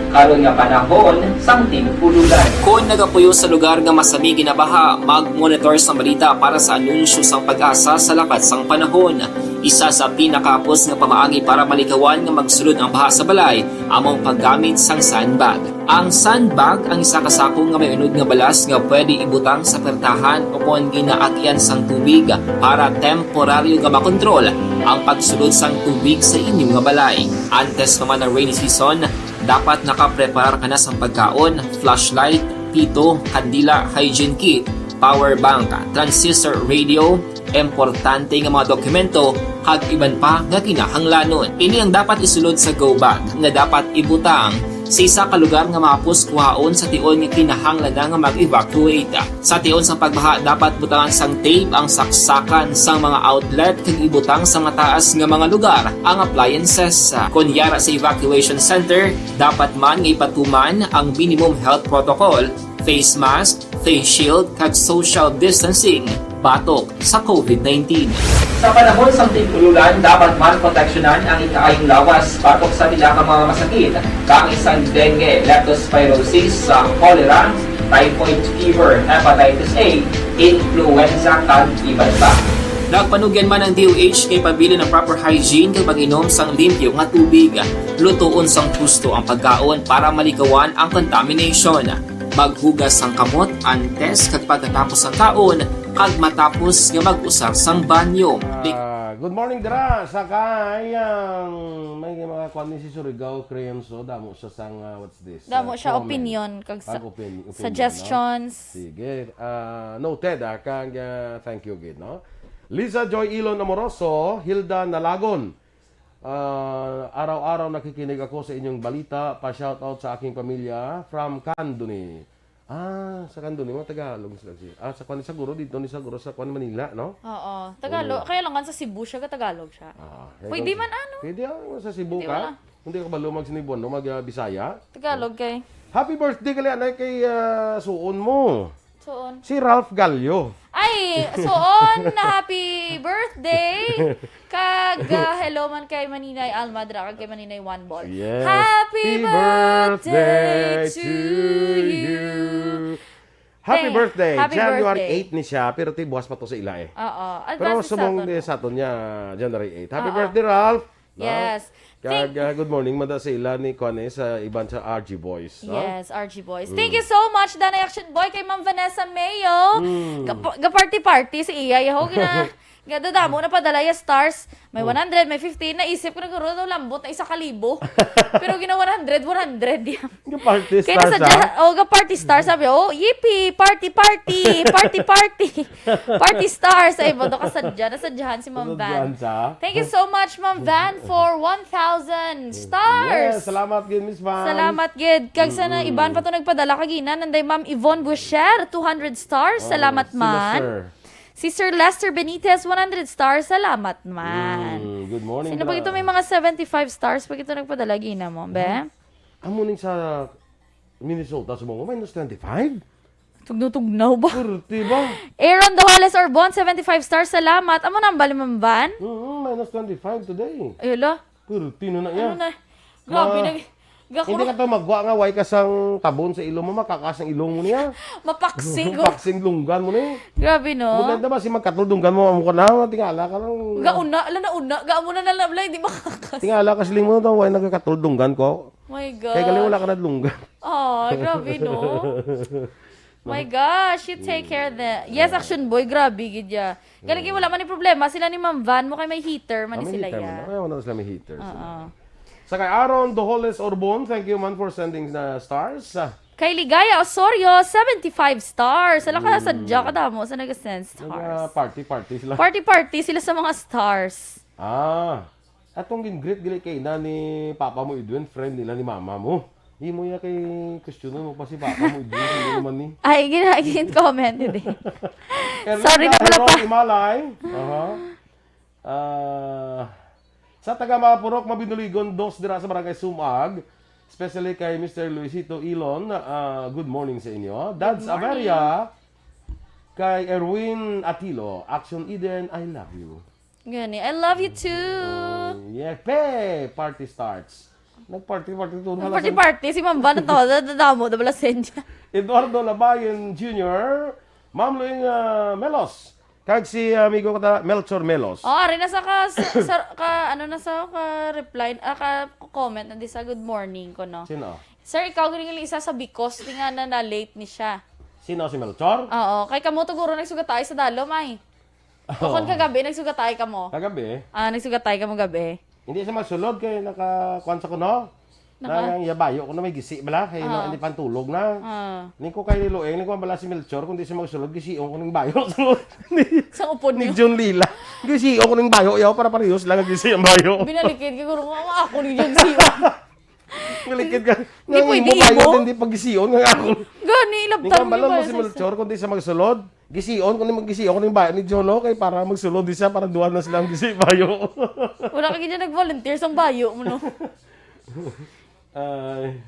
karon nga panahon sang tig-ululan. Kon nagapuyo sa lugar nga masami ginabaha, mag-monitor sang balita para sa anunsyo sang PAGASA sa lakat sang panahon. Isa sa pinakahapos nga pamaagi para malikawan nga magsulod ang baha sa balay amo ang paggamit sang sandbag. Ang sandbag ang isa ka sako nga may unod nga balas nga pwede ibutang sa pertahan o kon ginaagian sang tubig para temporaryo nga makontrol ang pagsulod sang tubig sa inyo nga balay. Antes pa man ang rainy season, dapat nakapreparar ka na sang pagkaon, flashlight, pito, kandila, hygiene kit, power bank, transistor radio, importante nga mga dokumento, kag iban pa nga kinahanglanon. Ini ang dapat isulod sa go bag nga dapat ibutang sa isa ka lugar nga mahapos kuhaon sa tion nga kinahanglan na nga mag-evacuate. Sa tion sang pagbaha, dapat butangan sang tape ang saksakan sang mga outlet kag ibutang sa mataas nga mga lugar ang appliances. Kon yara sa evacuation center, dapat man nga ipatuman ang minimum health protocol, face mask, face shield, kag social distancing batok sa COVID nineteen. Sa panahon sang tig-ululan, dapat man proteksyonan ang ikaayong lawas batok sa pila ka mga masakit, kaangay sang dengue, leptospirosis, sa cholera, typhoid fever, hepatitis A, influenza, kag iban pa. Nagpanugyan man ang D O H nga ipabilin ang proper hygiene kag mag-inom sang limpyo nga tubig. Lutoon sang husto ang pagkaon para malikawan ang contamination. Maghugas sang kamot antes kag pagkatapos sang kaon, kag matapos nga mag-usar sang banyo. Ah, good morning dira sa kay, ah, may mga kuan ni si Surigao Creams, oh, damo siya sang, ah, what's this? Damo Ah, siya comment. Opinion, kag sa-, Kag opin-, opinion, no? Suggestions. Sige. Ah, noted, ah, kag, ah, thank you gid, no? Lisa Joy Ilon Amoroso, Hilda Nalagon. Ah, araw-araw nakikinig ako sa inyong balita. Pa-shoutout sa aking pamilya from Candoni. Ah, sa Candoni, mga Tagalog sila siya. Ah, sa kwan, siguro dito ni siguro sa kwan, Manila, no? Oo, Tagalog. Oo. Kaya lang, sa Cebu siya, ka-Tagalog siya. Ah, Pwede kung man, ano? Pwede, ah, sa Cebu Pwede ka. Wala. Hindi ka ba lumag sa Cebuano, mag, ah, Bisaya? Tagalog kay. Happy birthday gali, anay, kay, ah, suon mo. Suon. Si Ralph Gallo. Ay, Ay, so on, happy birthday. Kag, ah, hello man kay Maninay Alma dira, kag kay Maninay One Ball. Yes. Happy Happy birthday birthday to to you. you. Happy Thank- birthday. happy January birthday. eight ni siya, pero ti buwas pa to sa ila eh. Oo. Pero Advance sa sumong aton. di sa aton niya, January eight. Happy Oo. birthday, Ralph. No? Yes. Kag, Thank- ah, good morning, mada sa ila ni Kwan eh, sa iban sa R G Boys. No? Yes, R G Boys. Mm. Thank you so much, Danay Action Boy, kay Ma'am Vanessa Mayo. Mm. Gap- Ga-party-party si iya. Yaho, gina- Gadadamo na padala ya stars. May Oh. one hundred, may fifty. Naisip ko na guro daw lambot na isa ka libo. Pero gina one hundred, one hundred yan. Ga-party Kaya stars, nasadya, ah. oh, ga-party star, sabi, oh, yippee, party, party, party, party. Party stars. Ay, boto ka sadya, nasadyahan si Ma'am Van. Nasadyahan siya. Thank you so much, Ma'am Van, for one thousand stars. Yes, salamat gid, Miss Van. Salamat gid. Kag sa na Mm-mm. iban pa to nagpadala kagina, nanday Ma'am Yvonne Bucher, two hundred stars. Oh, Salamat sila, man. sir. Si Sir Lester Benitez, one hundred stars. Salamat man. Mm, good morning, Sino pa bro. gito may mga seventy-five stars pa gito nagpadala gina mo, be? Ay, amo ning sa Minnesota, sa mga minus twenty-five? Tugnaw-tugnaw ba? Purti ba? Aaron Dohales Orbon, seventy-five stars. Salamat. Amo na ang bali, Ma'am Van? Mm, minus twenty-five today. Ay, hala. Purti na na Ano iya. na? Grabe Ma- na. Gakuro. Hindi ka to magwa nga, way ka sang tabon sa ilong mo, makakas ang ilong mo niya. Mapaksing ko. Paksing lunggan mo ni. Grabe, no? Muna na ba si magkatol dunggan mo, amo ka na, tingala ka lang. Gauna, ala na una. Gaamo na na lang, di makakas. Tingala ka siling mo to, way nagkakatol dunggan ko. My Kaya galing wala gosh. ka na lunggan. Oh, grabe, no? My gosh, you take care of the... Yes, Action Boy, grabe, gid ya. Galing wala man ni problema. Sila ni Ma'am Van mo kay may heater man Ah, ni may sila heater ya. man. Ay, wala na sila may heater. Oo. Sa kay Aaron Doholes Orbon, thank you man for sending the stars. Ah, Kay Ligaya Osorio, seventy-five stars. Ala ka, Mm. sadya ka damo sa nag-send stars. Nag-party-party sila. Party-party sila sa mga stars. Ah, atong gin-greet gali kay ina ni papa mo, Edwin, friend nila ni mama mo. Imo ya kay questionan mo pa si papa mo, Edwin, sino naman ni? Ay, gina-, gin-comment, hindi. Erlinda Sorry na pala Herong pa. Imalay. Aha. Ah, sa taga Mapurok, Mabinuligon, dos dira sa Barangay Sumag, especially kay Mister Luisito Ilon, ah, good morning sa inyo. Dads Good morning. Averia, kay Erwin Atilo, Action Eden, I love you. Gani, I love you too. Mm, yeah, pe, party starts. Nag-party-party to, wala sa Party-party, si Ma'am Van ang tawag, dadamo, dabala send. Eduardo Labayon Junior, Ma'am Luing, ah, Melos, kag si amigo ko ta, Melchor Melos. Oh, ari na sa ka, sa, sa, ka, ano na sa ka reply, ah, ka comment na di sa good morning ko, no? Sino? Sir, ikaw galing isa sa bikos, di nga na, na late ni siya. Sino si Melchor? Oo, kay kamo to guro nagsugatay sa dalom ay. Oo. Kon kagabi, nagsugatay kamo. Kagabi? Ah, nagsugatay kamo gabi. Hindi siya magsulod kay naka, kuwan sa kuno. Naka- Nang yabayo ko na may gisi bala, kay Ah. na, hindi pantulog na. Ah. Ning ko kay Lueng, ning ko bala si Melchor, kung di siya magsulod, gisi ko ning bayo. Sa upod Ni niyo? John Lila. Gisi ko ning bayo, yaw, para parehas lang ang gisi ang bayo. Binalikid ko, guro, "Nga ako ni John Siwa." Malikid ka. Di Nga pwede imo bayo, imo. Hindi pag-gision, nga ako. Gani, Di labtan ka mo balon mo ba si sa Melchor, kung di siya magsulod. Gision, kung di mag-gision, kung yung bayo ni John, no? Kay para magsulod di siya, para duha na sila ang gisi bayo. Wala ka gid nag-volunteer sa bayo mo, no? Ay.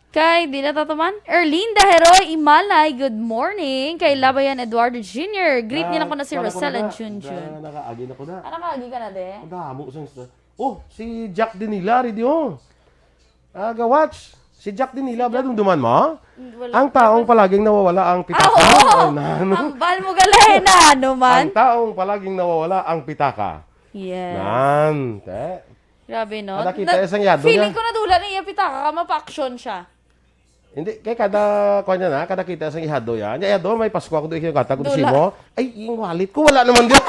Kay, di na tatuman. Erlinda Heroy Imalay, good morning. Kay Labayan Eduardo Junior, greet niya lang ko na si Rosel and Junjun. Na, nakaagi na ko na. Ah, nakaagi ka na, de? Ang damo sa Oh, si Jack Dinila, ready, oh. Ah, gawatch. Si Jack Dinila, Brad, dumduman mo? Mm, wala. Ang taong palaging nawawala ang pitaka. Ah, oo. Ay, na, ano? Ang bal mo gali na, ano man? Ang taong palaging nawawala ang pitaka. Yes. Nan, te. Grabe, no? Kada kita Na, isang yado feeling niya. Ko nadula na iya pitaka, ka mapa-action siya. Hindi, kay kada, kuwan niya na, kada kita sa ihado yan. Niya, ihado, may Pasko ako doon, ikinagata ko Dula. Simo. Ay, yung wallet ko, wala naman doon.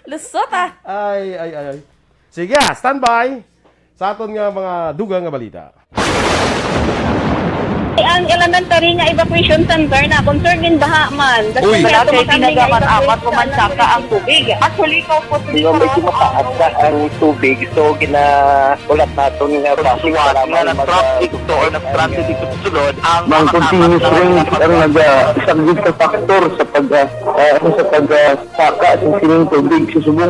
Lusot, ah. Ay, ay, ay, ay. Sige, ah, standby. Sa aton nga mga dugang nga balita. Ang elementary nga evacuation center na concern in baha man. Uy, Kasi nga, wala kay tumatalon nga tinaga man evacuation apat o man center saka ang tubig. Actually, kaupos Yung medyo mataas na ang tubig, so gina-, ulat naton nga Pagsuwat para nga ng mag-, traffic to or ng transit dito sa sulod, ang Mang mga continuous tapat na rain ang mga naga-, isang good factor sa pag-, ah, ah, sa pag-, ah, saka sa sining tubig sa Subo.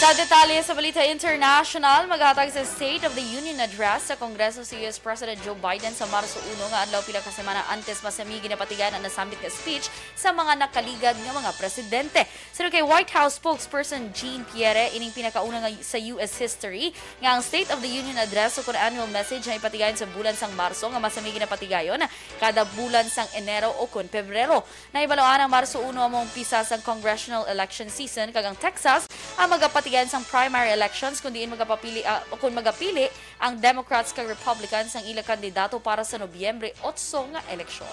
Sa detalye sa balita international, maghatag sa State of the Union Address sa Kongreso si U S President Joe Biden sa Marso uno nga adlaw, pila ka semana antes masami ginapatigayan ang nasambit nga speech sa mga nakaligad nga mga presidente. Suno kay White House spokesperson Jean Pierre, ining pinakauna nga sa U S history nga ang State of the Union Address o kon annual message nga ipatigayon sa bulan sang Marso nga masami ginapatigayon kada bulan sang Enero o kon Pebrero. Nahibaluan ang Marso uno amo ang umpisa sang congressional election season, kag ang Texas ang magapatigayon sang primary elections, kun diin magapapili, ah, kun magapili ang Democrats kag Republicans sang ila kandidato para sa Nobyembre otso nga eleksyon.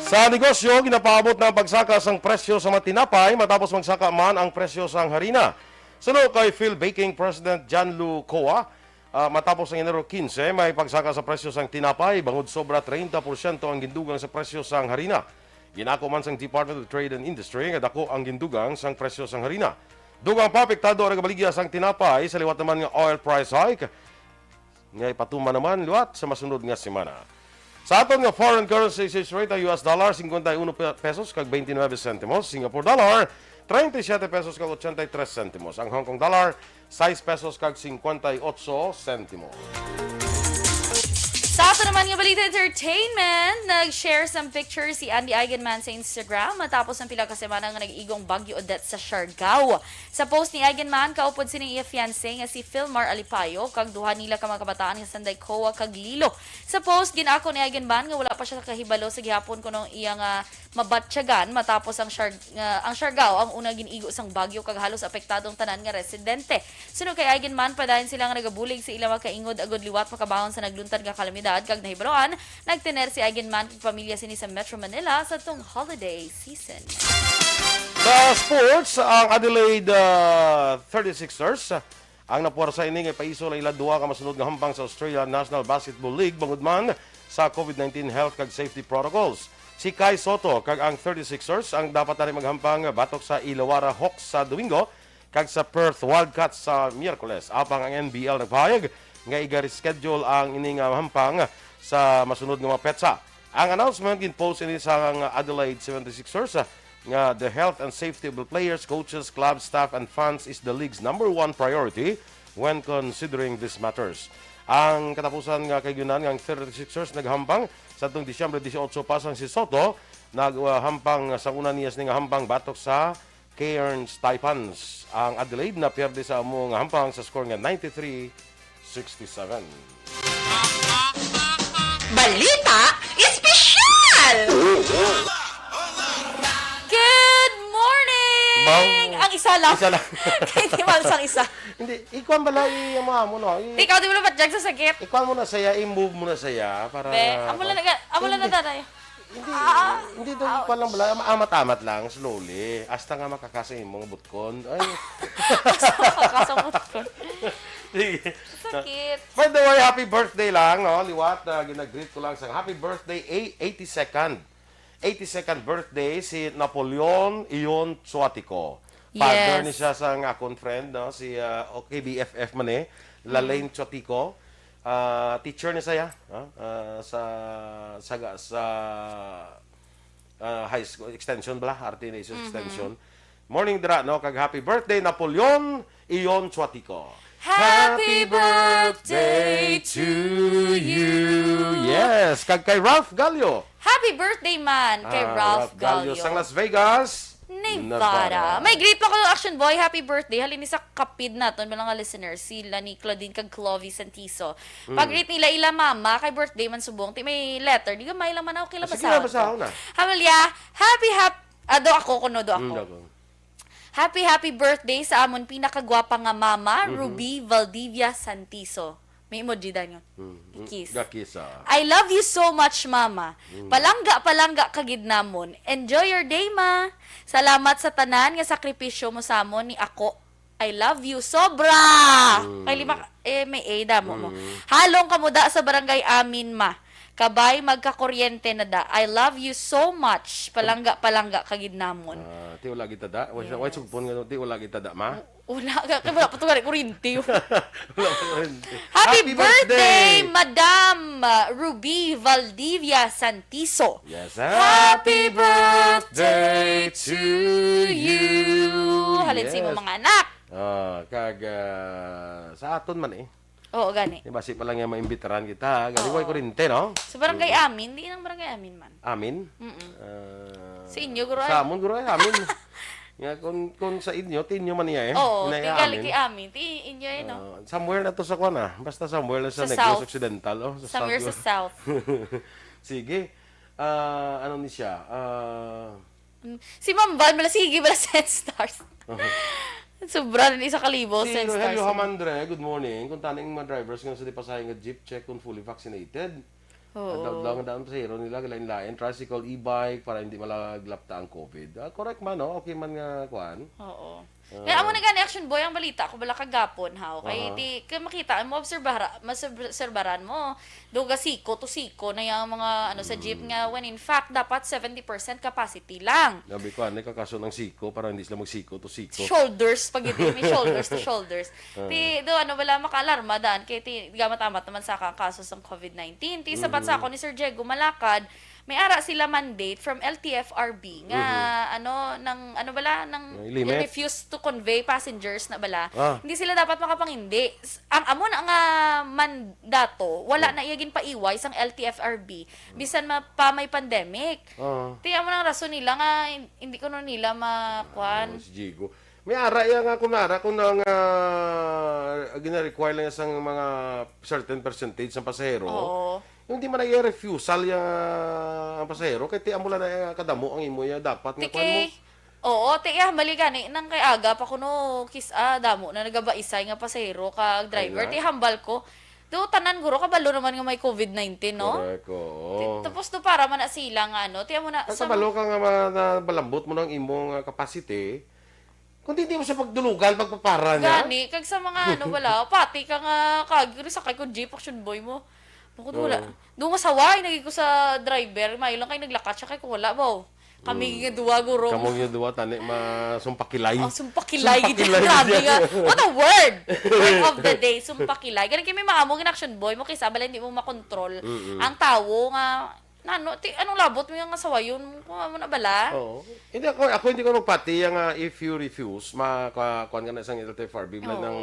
Sa negosyo, ginapaabot na ang pagsaka sang presyo sa mga tinapay matapos magsaka man ang presyo sang harina. Suno kay Phil Baking President John Lu Coa, ah, matapos ang Enero quince, may pagsaka sa presyo sang tinapay bangod sobra treinta porsyento ang gindugang sa presyo sang harina. Ginako man sang Department of Trade and Industry nga dako ang gindugang sang presyo sang harina. Dugang pa, apektado ang nagabaligya sang tinapay sa liwat naman nga oil price hike nga ipatuman naman liwat sa masunod nga semana. Sa aton nga foreign currency exchange rate, ang U S dollar, cincuenta y uno pe-, pesos kag veintinueve centimos, Singapore dollar, treinta y siete pesos kag ochenta y tres centimos, ang Hong Kong dollar, sais pesos kag cincuenta y ocho centimos. Sa ato naman nga balita entertainment, nag-share sang picture si Andy Eigenman sa Instagram matapos ang pila ka semana nga nag-igong Bagyo Odette sa Siargao. Sa post ni Eigenman, kaupod sini iya fiancé nga si Philmar Alipayo kag duha nila ka mga kabataan nga sanday Koa kag Lilo. Sa post, gin-ako ni Eigenman nga wala pa siya kahibalo sa gihapon kuno ang iya nga mabatyagan matapos ang Siar-, nga ang Siargao ang una gin-igo sang bagyo kag halos apektado ang tanan nga residente. Suno kay Eigenman, padayon sila nga nagabulig sa ila makaingod agud liwat makabangon sa nagluntad nga kalamidad, kag nahibaluan, nagtener si Eigenman kag pamilya sini sa Metro Manila sa tong holiday season. Sa sports, ang Adelaide, ah, thirty-sixers, ah, ang napuwersa ini nga ipaisol ang ila duha ka masunod nga hampang sa Australia National Basketball League bangod man sa COVID nineteen health kag safety protocols. Si Kai Soto kag ang thirty-sixers ang dapat na maghampang batok sa Illawarra Hawks sa Domingo kag sa Perth Wildcats sa Miyerkules. Apang ang N B L nagpahayag nga iga-reschedule ang ini nga hampang sa masunod nga mga petsa. Ang announcement ginpost ini sang Adelaide seventy-sixers, ah, nga the health and safety of the players, coaches, club staff, and fans is the league's number one priority when considering these matters. Ang katapusan nga kaayunan nga ang thirty-sixers naghampang sa atong Disyembre dieciocho, pasang si Soto naghampang sa una niya sini nga hampang batok sa Cairns Taipans. Ang Adelaide napierde sa amo nga hampang sa score nga ninety-three sixty-seven. Balita Espesyal! Good morning! Bang- Ang isa lang. Isa lang. Kay di man sang isa. Hindi, ikuan bala, i-, amo, amo, no? I- Ikaw, di mo na batyag sa sakit? Ikuan mo na saya, i-move mo na saya para Be, amo lang na, amo lang na, hindi. Tatay. Hindi, Ah, hindi daw, ouch. Ikuan lang bala, ama-, amat-amat lang, slowly. Hasta nga makakasa imo nga butkon. Ay. Hasta makakasa butkon. Sige. Sakit. By the way, happy birthday lang, no? Liwat, ah, ginag-greet ko lang sa happy birthday, eh, eighty-second. Eighty-second birthday si Napoleon Ion Chuatico. Father Yes. ni siya sa nga akon friend, no? Si, ah, o K B F F man eh, Lalaine Mm. Chuatico. Ah, teacher ni saya, no? Ah, sa, sa, sa, ah, high school, extension bala, Arte Ignatius Mhm. Extension. Morning dira, no? Kag happy birthday, Napoleon Ion Chuatico. Happy birthday to you. Yes, kag kay Ralph Gallo. Happy birthday man kay Ah, Ralph Ralph Gallo Gallo. Sang Las Vegas, Nevada. Nevada. May greet pa ko, Action Boy. Happy birthday. Halin ni sa kapid naton, mga listeners, sila ni Claudine kag Clovie Santiso. Mm. Pag-greet nila ila mama, kay birthday man subong. Ti may letter. Di ka may laman ako, kila Ah, sige basahon na, ko. Basahon na. Amelia, happy, hap-, ah, do ako, kuno do Mm, ako. do ako. Happy, happy birthday sa amon pinakagwapa nga mama, Mhm. Ruby Valdivia Santiso. May emoji dan yun. Mm, mm, I-kiss. Ga-kiss, ah. "I love you so much, Mama. Mm. Palangga, palangga ka gid namon. Enjoy your day, Ma. Salamat sa tanan nga sakripisyo mo samon ni ako. I love you sobra." Mm. Kay lima ka, eh, may A damo mo. Mm. "Halong kamo da sa barangay amin, Ma. Kabay, magkakuryente na da. I love you so much. Palangga, palangga ka gid namon. Ah, ti wala gid ta da. Why, why Yes. sugpon nga ti wala gid ta da, ma? Wala ka, kay wala pa to gani kuryente. Wala pa kuryente. Happy Happy birthday, birthday! Madam, uh, Ruby Valdivia Santiso. Yes, Happy happy birthday birthday to to you. you. Halin sa imong Yes. mga anak. Ah, kag, ah, sa aton man eh. Oo, gani. Di ba, si pa lang yung maimbitaran kita, ha? Gani, Oo. way kuryente, no? Sa barangay Mm. Amin, di nang barangay Amin man. Amin? Mm-mm. Ah, Sa inyo, guro, ay? sa amon, guro, ay, amin. Nga, kung, kung sa inyo, ti inyo man niya, eh. Oo, Inay ti gali amin. kay Amin, ti inyo, eh, no? Ah, somewhere na to sa kwan, ah. Basta somewhere na sa Sa Negros South. Occidental, oh. Sa Somewhere South. sa South. Sige. Ah, ano ni siya? Ah, Mm, si Ma'am Val, bala, sige, bala, Sen Stars. Sobra na ni sa kalibo, Si Sen Rogelio Stars. Hamandre, good morning. Kung taning mga drivers nga sa di pasahe nga jeep, check kung fully vaccinated. Oo. Adlaw-adlaw nga daan pasahero nila, lain-lain, tricycle, e-bike, para hindi malaglapta ang covid. Ah, correct man, no? Okay man nga, kuan. Oo. Ah. Kaya amo na gani, Action Boy, ang balita ko, bala, kagapon, haw. Kay Aha. ti, kay makita mo, obserbara-, mas obserbaran mo, duga siko to siko na yung mga, ano, sa jeep Mm. nga, when in fact, dapat seventy percent capacity lang. Sabi ko, ano, kakaso ng siko para hindi sila magsiko to siko. Shoulders, pag ito, may shoulders to shoulders. Ah. Ti, do, ano, bala, makaalarma daan, kay ti, gamat-amat naman sa kang kaso sang covid nineteen. Ti, sabat sa Mm. ako ni Sir Diego Malakad, may ara sila mandate from L T F R B nga, Mhm. ano, nang, ano bala, nang May limit? refuse to convey passengers na bala. Ah. Hindi sila dapat makapangindi. S-, ang amo na nga mandato, wala Oh. na iya ginpaiway sang L T F R B, bisan ma-, pa may pandemic. Oh. Ti, amo nang rason nila nga hin-, hindi kuno nila makuan. Oh, si Jigo. May ara iya nga kung ara kung ang, ah, gina-require lang sang mga certain percentage sang pasahero. Oo. Yung di man na iya refusal iya ang pasahero, kay ti amo lang na iya kadamo ang imo iya dapat nga Ti kuan mo. kay, oo, ti iya, mali gani, nang kay aga pa kuno, kis-, ah, damo na nagabaisay nga pasahero kag Ay, driver. na. Ti hambal ko, do tanan guro kabalo naman nga may covid nineteen, no? Correct, oo. Ti-, tapos do para man na sila nga ano, ti amo na Ang sa kabalo ka nga ma-, na malambot mo ng imong, ah, capacity, kung di, di mo siya pagdulugan, pagpapara niya. Gani, kag sa mga ano, wala, pati ka nga, kag, sakay kong jeep, Action Boy mo. Bukod wala. Oo. Doon nga saway, naging ko sa driver, mayo lang kay naglakat siya, kay kung wala, baw. Kami Mm. nga duwa, guro. Kamo nga duwa, tani, ma-, sumpakilay. Oh, sumpakilay, gid. Sumpakilay, Grabe gid. nga. What a word! Word of the day, sumpakilay. Ganun kami maamo, gin-, Action Boy mo, kaysa bala hindi mo makontrol Mm-mm. ang tawo nga, nano, ti, anong labot mo yung nga sawayon? Kung amo na bala? Oo. Hindi ako, ako hindi ko magpati yung, ah, if you refuse, ma-, ka-, kuwan ka na isang L T F R B, bala Oo. ng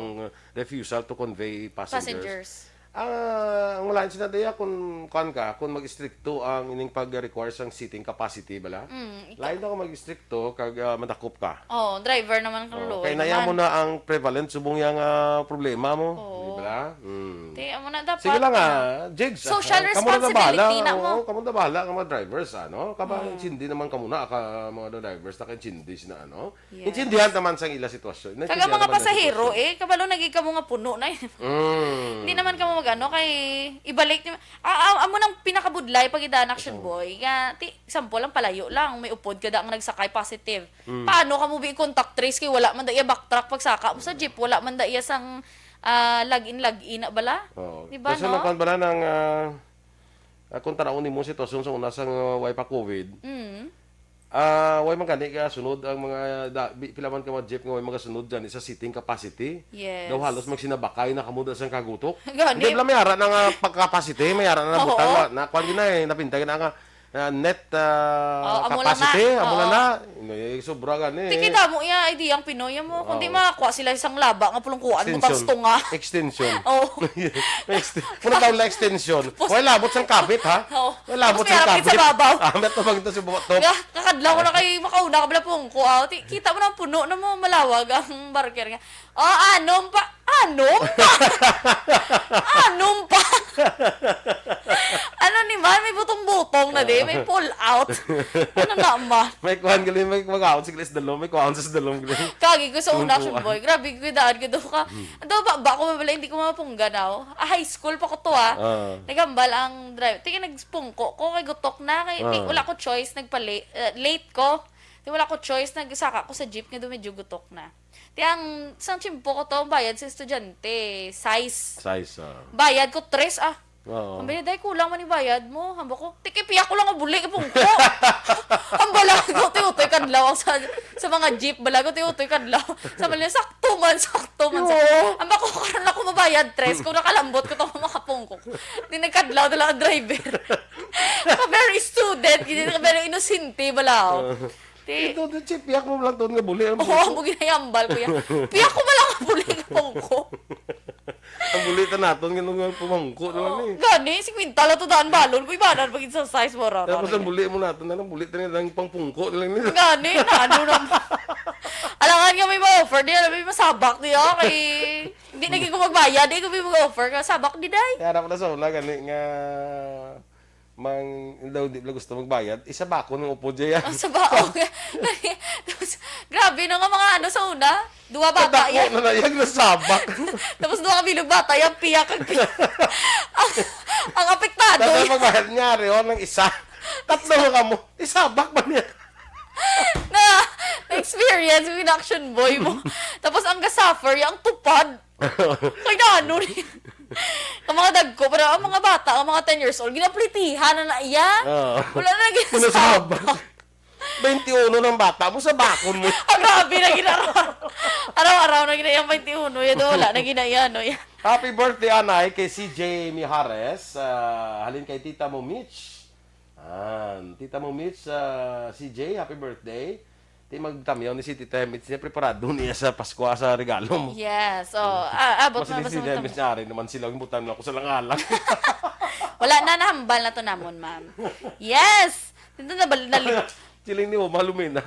refusal to convey passengers. Passengers. Ah, ang wala sila daya kung kuwan ka, kung mag-istrikto ang ining pag-require sang seating capacity, bala? Mm, ika- Lain na kung mag-istrikto, kag, ah, madakop ka. Oh, driver naman ka, Oh, Lord, kay naya naman. mo na ang prevalent subong yang, ah, problema mo, Oo. di ba? Mm. Ti, amo na dapat, Sige lang, ano, ah, Jigs, ah, social kamo na responsibility bahala. na mo. Oo, kamo na bahala, ang mga drivers, ano? Kaba, Mm. sindi naman kamo na, ka, mga drivers, na kay sindi sina, ano? Yes. Intindihan naman sang ila sitwasyon. Kag ang Naintindihan mga naman ang pasahero, sitwasyon. eh, kabalo na gid kamo nga puno na, eh. Mm. Hindi naman kamo mag-ano, kay ibalik niyo. Ah, ah, amo nang pinakabudlay pag idaan, Action Oo. Boy. Nga, ti, example lang, palayo lang, may upod ka da nga nagsakay positive. Mm. Paano ka mo bi contact trace kay wala man da iya backtrack pagsaka mo sa jeep, wala man da iya sang, ah, log in, log in na bala? Oo. Di ba, Kasi no? Nakuan bala ng, ah, ah, kung tanaw nimo sitwasyon sa una sang, ah, way pa covid, Mm. ah, way man gani ka sunod ang mga da-, bi-, pila man ka mga jeep nga way magasunod gani sa seating capacity. Yes. Daw halos magsinabakay na kamo da sang kagutok. Gani. Hindi bala may ara na nga pag-capacity, may ara na Oo. butang na, na kuan gina eh, napintay na nga, ah, net, ah, Oh, amo lang capacity, na. amo lang Oo. na. Inay, sobra gani. Ti, kay damo iya idea ang Pinoy mo. Kundi Oo. makakuha sila isang laba nga pulungkuan mo, Extension. tapos tunga. Extension. Oo. Exten-, muna daw lang extension. Tapos Wala, labot sang kabit, ha? Oo. Wala, Tapos labot may sang harap sa kabit. babaw. Ah, may tumang ito sa buto. Nga, kakadlaw ko na kay makauna ka bala pulungko, ah. Ti-, kita mo na puno na mo, malawag ang barker nga. Oh, anom pa. Anom pa. Anom pa. Ano ni man? May butong-butong na di. May pull out. Ano na, ma? May kuhan gali, may mag-out, sige, is the law. May kuhan sa the law, gali. Kagi ko sa una, Action Boy. Grabe ko, daan ko daw ka. Hmm. Daw ba, ba ko mabala, hindi ko mapungga daw. Ah, high school pa ko to, ah. Ah. Nagambal ang drive. Tingin, nagpungko ko, kay gutok na. Kay, Ah. wala ko choice, nagpa-late, eh, late ko. Di wala ko choice, nagsaka ko sa jeep nga daw medyo gutok na. Ti ang sang tiyempo ko to, ang bayad sa estudyante, sais. Sais, ah. Bayad ko, tres, ah. Oo. Ang biniday, kulang man yung bayad mo. Hamba ko, "Tiki, piyak ko lang ang buli, ipungko." Ang balago, tiutoy kadlaw. Ang sa, sa mga jeep, balago, tiutoy kadlaw. Sa mali, sakto man, sakto man. Sa, Oo. Ang bako, karon ako mabayad, tres. Kung nakalambot ko, tama makapungko. Di nagkadlaw na lang ang driver. Ka very student, gini ka very inosente, balaw. Oo. Ti- Ito, ito, Chief, piyak mo lang tuon nga buli ang Oo, pungko. Ang bugi na yambal ko yan. Piyak ko malang ang buli ang pungko. Ang buli ta naton, nga nung pumangko na lang Oo, ni. Gani, si Quintal ato daan balon ko, ibanan pag exercise mo ra. Tapos ang buli mo naton, anong buli ta nila, ang pangpungko na lang nila. Gani, na ano na mo. Alangan nga may ma-offer, di alam, may masabak niya, kay, hindi na ko magbayad, di ko may mag-offer, ka sabak di day. Kaya na pala sa una, gani nga, mang, daw di pala gusto magbayad, isa ba ako ng upo dyan? Ang sa baon. Tapos, grabe na nga mga ano sa una. Duwa bata Kadako yan. Na na, yung nasabak. Tapos duwa ka bilog bata, yung piyak ang piyak. Ang, ang apektado Tapos yan. Magbayad nga, Rio, ng isa. Tatlo mo ka mo. Isabak ba niya? Na, na-experience yung action boy mo. Tapos ang ga-suffer, yung tupad. Kay na ano rin. Ang mga dagko, pero ang mga bata, ang mga ten years old, ginaplitihan na na iya. Oo. Wala na Pinasabak. Ginasabak. Twenty-uno ng bata mo sa bakon mo. Ah, grabe na ginaraw. Araw-araw na ginayang twenty-uno. Yan, wala na ginayang, no? Yan. Happy birthday, anay, kay C J Mijares. Ah, halin kay Tita mo, Mitch. Ah, Tita mo, Mitch, ah, C J, happy birthday. Ti magtamyaw ni si Tita Mitch niya, preparado niya sa Pasko, ah, sa regalo mo. Yes, oh. Ah, abot Mas na, hindi mas sila, na. Mitch, ari naman sila, ang butang na ako sa langalang. Wala na, nahambal na to namon, ma'am. Yes! Dito na, bal-, nali- Siling ni Oma Lumina.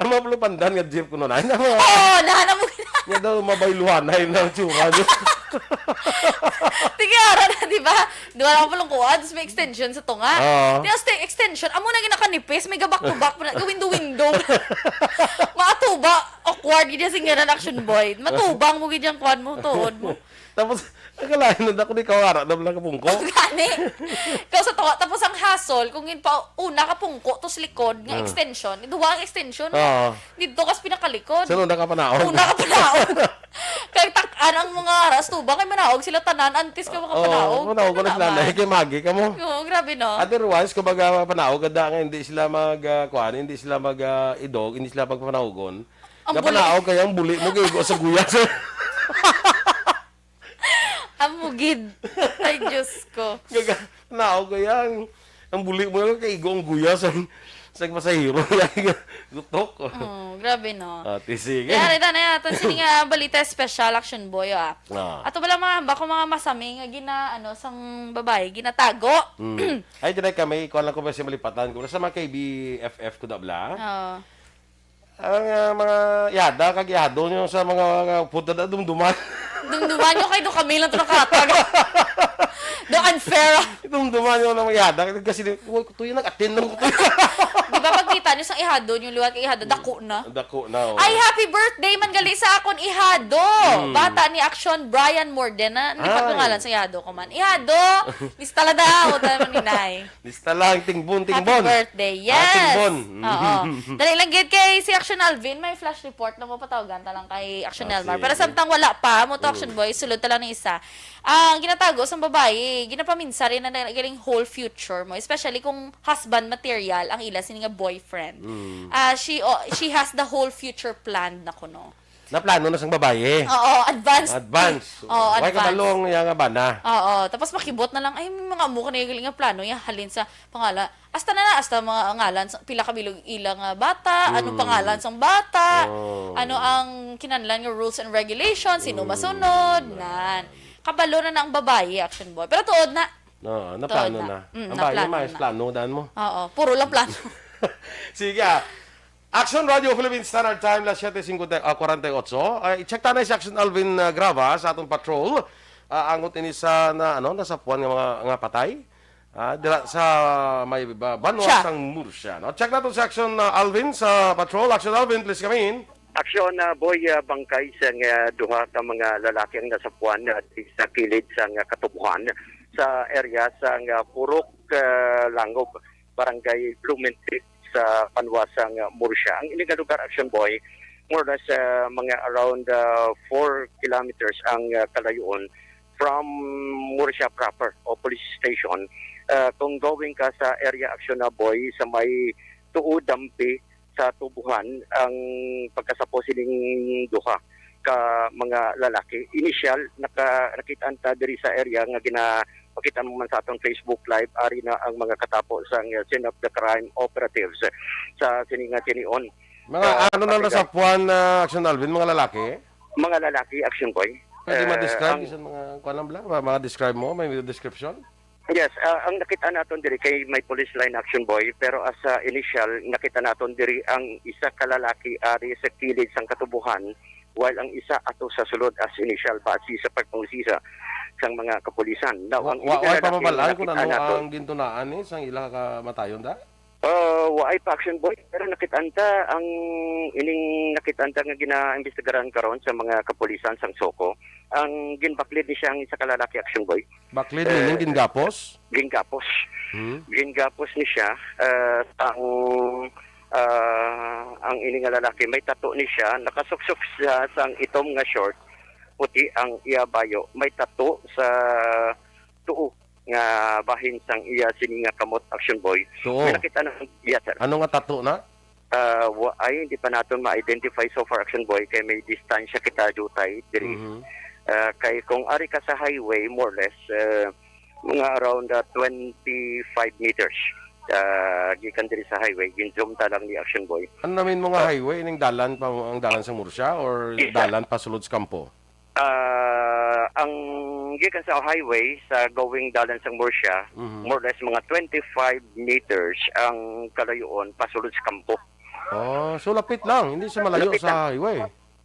Ang mga pulupandan nga jeep ko nun, ay, na mga Oo, nahanap mo. Nga daw, mabayluhanay na ang tsura niyo. Sige, ara na, di ba? Duha lang pulong kuha, tapos may extension sa tunga. Oo. Tapos the extension, amo na ginakanipis, may gabak-tubak pa na, window-window. Mga tuba, awkward, gid siya singaran action boy. Matubang mo gid yung kwan mo, tuod mo. Tapos, ang kalain na ako, di ka wara na lang kapungko. Gani. Ikaw sa tunga, tapos ang hassle, kung yun pa, una ka pungko, tos likod, nga Ah. extension, duha ang extension, Oo. dito kas pinakalikod. Sa una ka panaog. Una ka panaog. Kay tak-an ang mga aras, tuba, kay manaog sila tanan, antes ka Oo, makapanaog. manaog ko na Ano sila, naman? Nay, kay magi ka mo. Oo, grabe, no? Otherwise, kumbaga, panaog, kada nga hindi sila mag, ah, kuwan, hindi sila mag, ah, idog, hindi sila magpanaogon. Ang Nga buli. panaog, kaya ang buli mo, kay igo sa guyas. Ang mugid. Ay, Diyos ko. Gaga, naog kaya ang, ang buli mo lang kay igo ang guyas ang, sa pasahero. Gutok. Oh, grabe, no? Ah, ti, sige. Kaya, rita na yata, sini nga balita special, action boy, ah. Ah. Ato pala mga, bako mga masami nga gina, ano, sang babae, ginatago. Mm. Ay, di na kami, ikuha lang ko ba siya malipatan ko. Sa mga K B F F ko na bla? Oo. Ang, ah, mga ihada kag ihado nyo sa mga, mga punta na dumduman. Dumduman nyo kay do kami lang to nakatag. Do unfair. Dumduman nyo ng mga ihada. Kasi di, "Uy, kutuyo, nag-attend lang kutuyo." Di ba pagkita nyo sa ihado nyo liwat kay ihado, dako na? Dako na, oh. Ay, happy birthday man gali sa akon ihado. Hmm. Bata ni Action, Brian Morden. Na, hindi pa Ay. pangalan sa ihado ko man. Ihado, lista la daw, tayo man ni Nay. Lista lang, tingbon, Happy tingbon. birthday. Ah, Yes. tingbon. Oo. Dali lang gid kay si Action Alvin, may flash report na mapatawagan ta lang kay Action Ah, Elmar. Para sige. samtang wala pa, mo to Action Mm. Boy, sulod ta lang ni isa. Ang ginatago sa babae, ginapaminsa rin na galing whole future mo, especially kung husband material ang ila sini nga boyfriend. Mm. Ah, she, oh, she has the whole future planned na kuno. Naplano na sang babae. Oo, advanced. Advance. Oo, Why advance. kabalo ang iya nga bana? Oo, tapos makibot na lang, ay, may mga amo ka na yung nga plano, yung halin sa pangalan. Hasta na na, hasta mga ngalan, sa, pila ka bilog ila nga bata, ano Mm. pangalan sang bata, Oh. ano ang kinahanglan nga rules and regulations, sino Mm. masunod, nan. Kabalo na na ang babae, action boy. Pero tuod na. Oo, naplano Tuod na. na. Mm, Ang babae, naplano may na. plano, daan mo. Oo, puro lang plano. Sige, ah. Action Radio Philippines Standard Time, las siete cincuenta, ah, cuarenta y ocho. Ah, i-check ta na si Action Alvin, ah, Grava sa atong patrol. Ah, angot ini sa na, ano, nasapuan nga mga, nga patay. Ah, dira sa may ba-, banwa Siya. sang Murcia, no? Check nato si Action, ah, Alvin sa patrol. Action Alvin, please come in. Action, ah, boy, ah, bangkay sang, ah, duha ka mga lalaki ang nasapuan, ah, sa kilid sang, ah, katubuhan sa area sang, ah, Purok, ah, Langob, Barangay Blumentritt sa banwa sang, ah, Murcia. Ang ini nga lugar, Action Boy, more or less, ah, mga around, ah, four kilometers ang, ah, kalayoon from Murcia proper o police station. Ah, kung going ka sa area, Action Boy, sa may Tuo Dampi sa Tubuhan, ang pagkasapo sining duha ka mga lalaki. Initial, naka, nakita ta diri sa area nga gina-, makita mo man sa aton Facebook Live, ari na ang mga katapo sang, uh, scene of the crime operatives sa sini nga tinion. Mga Ah, ano na kapital. Nasapuan na Action Alvin, mga lalaki? Mga lalaki, Action Boy. Pwede Eh, ma-describe ang isang mga, kuwan lang bala? Ma-, ma-describe mo? May description? Yes, ah, ang nakita naton diri kay may police line, Action Boy, pero as a initial, nakita naton diri ang isa ka lalaki ari sa kilid sang katubuhan, while ang isa ato sa sulod as initial base sa pagpangusisa sang mga kapulisan. Now, Wa-, ang wa-, illegal wa-, na pamabalaan kung nakita ano naton. Ang gintunaan ni sang ila ka matayon da? Uh, waay pa, Action Boy, pero nakita ta ang ining nakita ta nga ginaimbestigaran karon sa mga kapulisan sang SOCO. Ang ginbaklid ni siya ang isa ka lalaki, Action Boy. Baklid, eh, meaning gingapos? Gingapos. Hmm? Gingapos ni siya, eh, ang, ah, ang ini nga lalaki, may tato ni siya, nakasuksok siya sang itom nga short, puti ang iya bayo, may tato sa tuo nga bahin sang iya sini nga kamot, Action Boy. Tuo. May nakita na, yes, sir. Ano nga tato na? Ah, wa-, ay, hindi pa naton ma-identify so far, Action Boy, kay may distansya kita diutay diri. Mhm. Ah, kay kung ari ka sa highway, more or less, ah, mga around, ah, twenty-five meters, ah, gikan diri sa highway, gin-zoom ta lang ni Action Boy. Ano namin mga Ah. highway? Ining dalan pa, ang dalan sa Murcia or Yes, sir. Dalan pa sulod sa kampo? Ah, ang gikan sa highway, sa going dalan sang Murcia, Mhm. more or less mga twenty-five meters ang kalayoon pasulod sa kampo. Oh, so lapit lang, hindi siya malayo Lapit sa lang. Highway.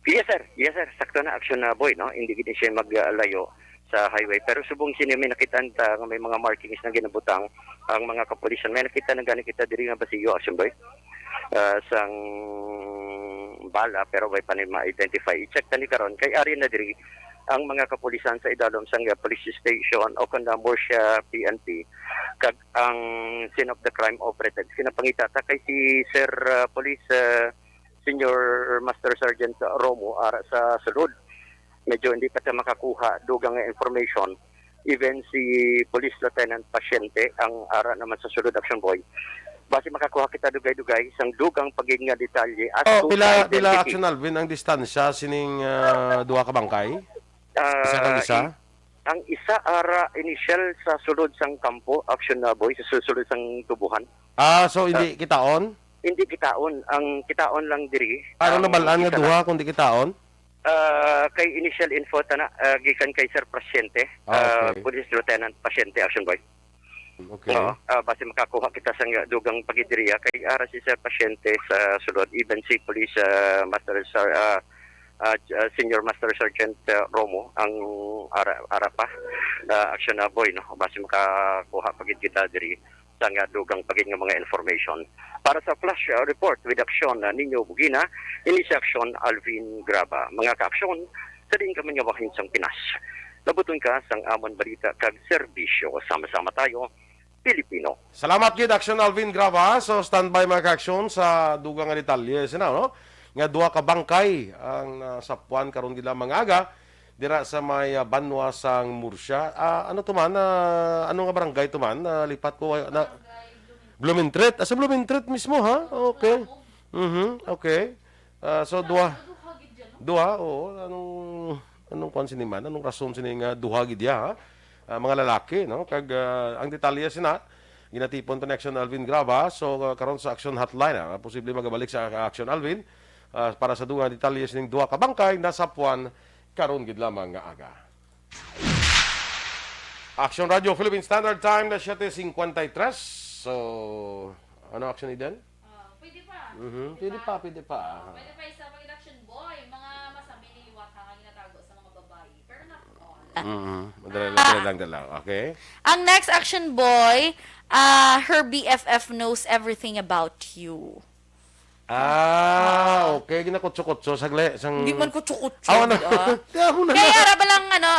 Yes, sir. Yes, sir. Sakto na, Action na, Boy, no? Hindi gid siya maglayo sa highway. Pero subong sini may nakita ta nga may mga markings na ginabutang ang mga kapulisan. May nakita na gani kita diri nga basiyo, Action Boy. Ah, sang bala, pero way pa ni ma-identify. I-check ta ni karon kay ari na diri ang mga kapulisan sa idalom sang police station o kon Murcia P N P kag ang scene of the crime operatives. Kinapangita ta kay si Sir, ah, Police, ah, Senior Master Sergeant Romo ara sa sulod. Medyo hindi pa ta makakuha dugang nga information. Even si Police Lieutenant Pasyente ang ara naman sa sulod, Action Boy. Basi makakuha kita dugay-dugay sang dugang pa gid nga detalye as Oh, to pila, sa pila, identity. Action Alvin, ang distansya sining, ah, duha ka bangkay? Ah, Isa kag isa? i-, ang isa ara initial sa sulod sang kampo, Action na, Boy, sa sulod sang tubuhan. Ah, so hindi Ah. kitaon? Hindi kitaon. Ang kitaon lang diri, Ano ang nabalaan nga isa duha lang. Kung di kitaon? Ah, kay initial info ta na, ah, gikan kay Sir Pasyente, Ah, ah, okay. Police Lieutenant Pasyente, Action Boy. Okay. Oo, ah, basi makakuha kita sa nga dugang pagidriya kay ara si Sir Pasyente sa sulod, even si Police, ah, Master Sar-, ah, ah, J-, ah, Senior Master Sergeant, ah, Romo ang ara, ara pa, ah, Action na, Boy, no? Basi makakuha pa gid kita diri sa nga dugang pa gid nga mga information. Para sa flash, ah, report with Action, ah, Ninyo Bugina, ini si Action Alvin Graba. Mga ka-aksyon, sa diin ka man nga bahin sang Pinas, labuton ka sang amon balita kag serbisyo. Sama-sama tayo, Pilipino. Salamat gid, Action Alvin Graba. So, standby, mga ka-aksyon, sa dugang nga detalye sina, no? Nga duha ka bangkay ang nasapuan karon gid lamang nga aga dira sa may, ah, banwa sang Murcia. Ah, ano to man? Ah, ano nga barangay to man? Ah, lipat ko, ah, na, Blumentritt. Ah, sa Blumentritt mismo, ha? Okay. Mhm, okay. Ah, so, duha. Duha, oo. Anong, anong kwan sini man? Anong rason sini nga duha gid ya, ha? Ah, mga lalaki, no? Kag, ah, ang detalye sina, ginatipon pa ni Action Alvin Graba. So, ah, karon sa Action Hotline, ah, posible magabalik sa Action Alvin, ah, para sa duha nga detalye sining duha ka bangkay nasapuan karon gid lamang nga aga. Action Radio Philippine Standard Time na siyete cincuenta y tres. So, ano, Action Eden? Ah, pwede pa. Mhm, Pwede pwede pa. Pa, pwede pa. Pwede pa isa pag Action Boy. Mga masabi ni liwat ha, nga ginatago sa mga babae. Pero not all. Mhm. Madali, madali lang, dali lang. Okay. Ang next Action Boy, ah, her B F F knows everything about you. Ah, okay. Ginakutso-kutso, sagli, sang Hindi man kutso-kutso, Ah, ano? di ba? Kaya mo na Kaya na. Ara ba lang, ano,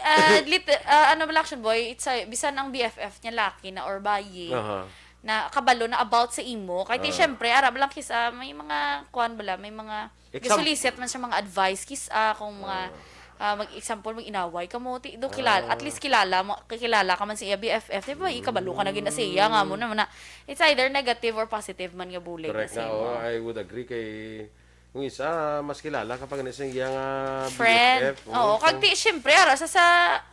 ah, lit-, ah, ano ba lang, Action Boy? It's a, bisan ang B F F niya, laki na or bayi, Aha. na kabalo na about sa imo. Kaya Ah. Siyempre, ara ba lang kisa, may mga, kuan bala, may mga, Exam- gisulisit man siya mga advice, kisa, kung mga, Ah. Ah, mag-example, mag-inaway kamo, ti, do kilala, at Ah. least kilala mo, kakilala ka man sa iya B F F, di ba? Ikabalo ka na gid na sa iya, nga mo Mm. naman na, it's either negative or positive man nga bully na Correct sa na, imo. oh, I would agree kay, kung isa, mas kilala ka pa gani sa iya nga Friend. B F F, Oo, oh, kag so ti, syempre, ara sa, sa,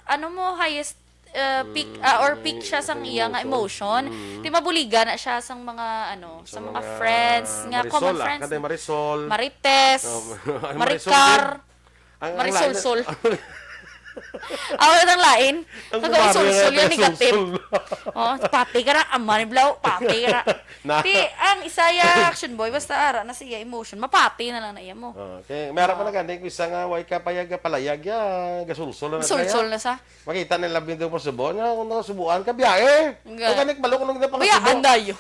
ano mo, highest, uh, peak, Mm, ah, or peak siya sang iya nga emotion. emotion. Mm. Ti mabuligan na siya sang mga, ano, Sa sa mga mga friends, nga Marisol, common ah, friends. Kanday Marisol. Marites, Oh, Marisol Maricar. din. Ang, ang lain Marisolsol. Aw, ang lain. Ang Kag kumare isolsol nga yan, negative. nagsulsol. Oh, pati ka na, ama ni Blau, pati ka na. Na. Ti, ang isa ya, action boy, basta ara na siya emotion, mapati na lang na iya mo. Oh, okay. May harap mo Ah. na gani, kung isa nga, way ka payag, palayag ya, gasulsol na na Sulsol siya. na sa. Makita nila video mo subo, nga kung nakasubuan ka, biyahe. Nga. Ay, gani, balo ko nung ginapakasubo. Biyaan dayo.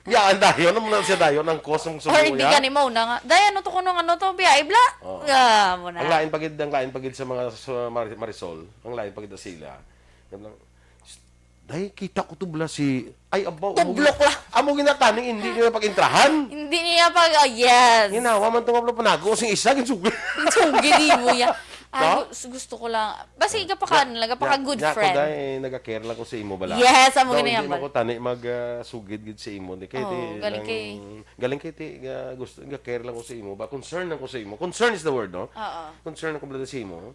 Biyaan dayo, ano mo na siya dayo, ang cause ng subo Or hindi niya? gani mo na nga. Day, ano to, kung ano to, biyahe, bla? Oo. Ah, mo na. Ang lain pa gid, ang lain pa gid sa mga sa Mar-, Marisol, ang lain pa gid sila. Yan lang, "Day, kita ko to bla si, ay, abaw, amo Tublok gi-, la. amo ginatani, hindi niya pag-intrahan." Hindi niya pag, oh, yes. Ginawa man to nga pala panago, sing isa, ginsugid. Ginsugid, di mo yan. Ah, No? gu-, gusto ko lang. Basta Yeah. igapakan lang, Yeah, gapaka good yeah, friend. Kuday, naga-care lang ko sa imo bala. Yes, amo Daw, gani hindi yan, man ko bal. tani mag, ah, sugid gid sa imo. Di kay Oo, ti galing lang, kay galing kay ti, ah, gusto, ga-care lang ko sa imo ba? Concern lang ko sa imo. Concern is the word, no? Oo. Concern lang ko bala sa imo.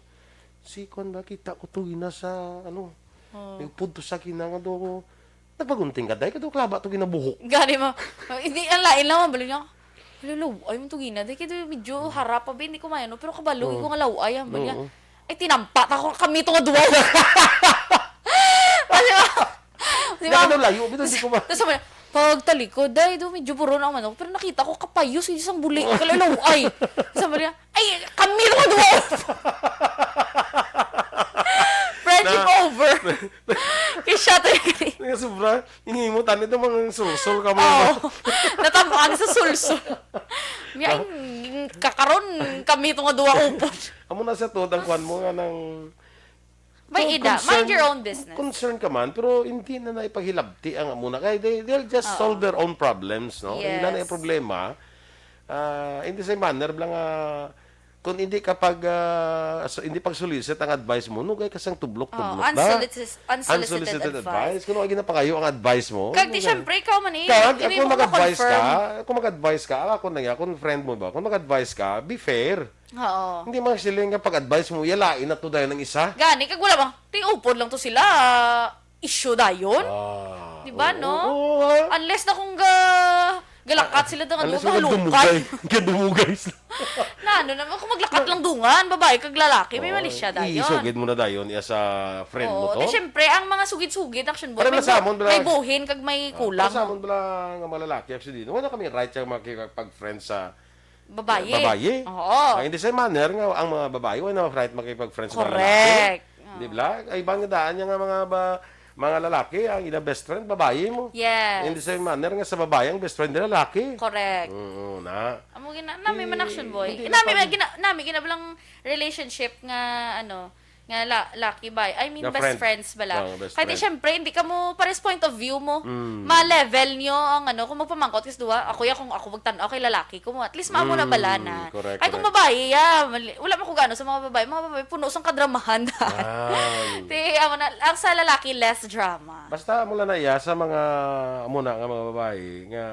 Si Kwan ba, kita ko to gina sa, ano, Oo. may upod to sa kinang, ano, nagpagunting ka, day, kadto klaba to ginabuhok. Gani mo. Hindi, ang lain lang, bali niya. Lalaw, ay, mo to gina, day, kaya medyo harap pa, ba, hindi ko mayan, no? Pero kabalo Oo. ko nga law, ay, ang bali niya. Oo. Ay, tinampa ta ko kami to nga duwa. Kasi, kasi, Hindi, ano, layo, bitaw, hindi ko ma- Tapos sabi niya, pagtalikod, day, do, medyo buron ang manok, pero nakita ko kapayos, isang buli, kalalaw, ay. Sabi niya, "Ay, kami to nga duwa." Friendship Na- over. Kaya siya to yung Nga sobra, yung imo, tani to, mga sulsol ka mo. Oo. Natabang sa sulsol. May, ay, kakaron, kami to nga duwa upod. Amo na sa to, ang kwan mo nga ng May Kung ida, mind concern, your own business. concern ka man, pero hindi na na ipaghilabti ang amo na. Kay they, they'll just Oo. solve their own problems, no? Ila na yung Yes. problema. Ah, hindi sa manner lang, ah, kung hindi ka pag, ah, so, hindi pag-solicit ang advice mo, nugay ka sang tublok-tublok Oo, na. unsolicited, unsolicited Unsolicited advice. advice. Kung ano ginapangayo ang advice mo, Kag di nugay. syempre, ikaw man eh, Kag, hindi kung mo mag-advise ka, ma-confirm. kung mag-advise ka, ako na nga, kung friend mo ba, kung mag-advise ka, be fair. Oo. Hindi man sila nga pag-advise mo, iya lain na to dayon ang isa. Gani, kag wala bang, ti upod lang to sila, issue dayon. Ah, Di ba, oo, no? oo, ha? Unless na kung ga-, galakat sila, Ah, unless dungan, nga halukay. dumugay. Nga dumugay sila. Na, ano naman, kung maglakat lang dungan, babae kag lalaki, may Oo, mali siya dayon. isugid mo na dayon, iya sa friend Oo, mo to? Di syempre, ang mga sugid-sugid, action boy, Parang may nasa bu-, amon, bala, may buhin kag may ah, kulang. Parang sa amon, bala, nga mga lalaki, actually, wala kami right sa makikipag-friend sa Babayi. Babayi. Oo. Ang hindi sa manner nga ang mga babayi, wala na right makipag-friends sa mga lalaki. Correct. Di ba? Ay, ibang daan niya nga mga ba-, mga lalaki, ang ila best friend, babayi mo. Yes. Hindi sa manner nga sa babayi, ang best friend nila lalaki. Correct. Oo, na. Amo gina-, nami man Di-, action boy. hindi Nami na man pag- gina-, nami ginabalang relationship nga, ano, nga la-, laki ba? I mean, Nga best friend. friends bala. Oo, best Kaya friend. Siyempre, hindi ka mo, pares point of view mo. Mm. Ma-level nyo ang ano, kung magpamangkot ka sa duwa, ako ya, kung ako magtan-aw kay lalaki ko mo, at least maamo na bala Mm, na. correct, Ay, kung correct. babae, ya, mali-, wala man ko gano sa mga babae. Mga babae, puno sang kadramahan. Ah. Ti, amo na, ang sa lalaki, less drama. Basta mo lang na iya sa mga, amo na nga mga babae, nga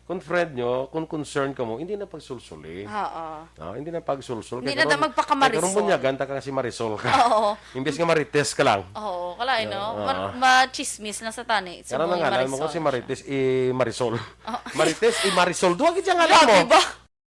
kung friend nyo, kung concern ka mo, hindi na pagsulsuli. Oo. Ah, hindi na pagsulsul. Hindi Kaya na karon, magpakamarisol. Kaya karon bunyagan ta ka nga si Marisol ka. Oo. Imbes nga Marites ka lang. Oo, kalain, no? Oo. Mar-, machismis na sa tani. Karon ang ngalan mo ko si Marites i Marisol. Oh. Marites i Marisol. Duha gid ang ngalan mo. Grabe ba?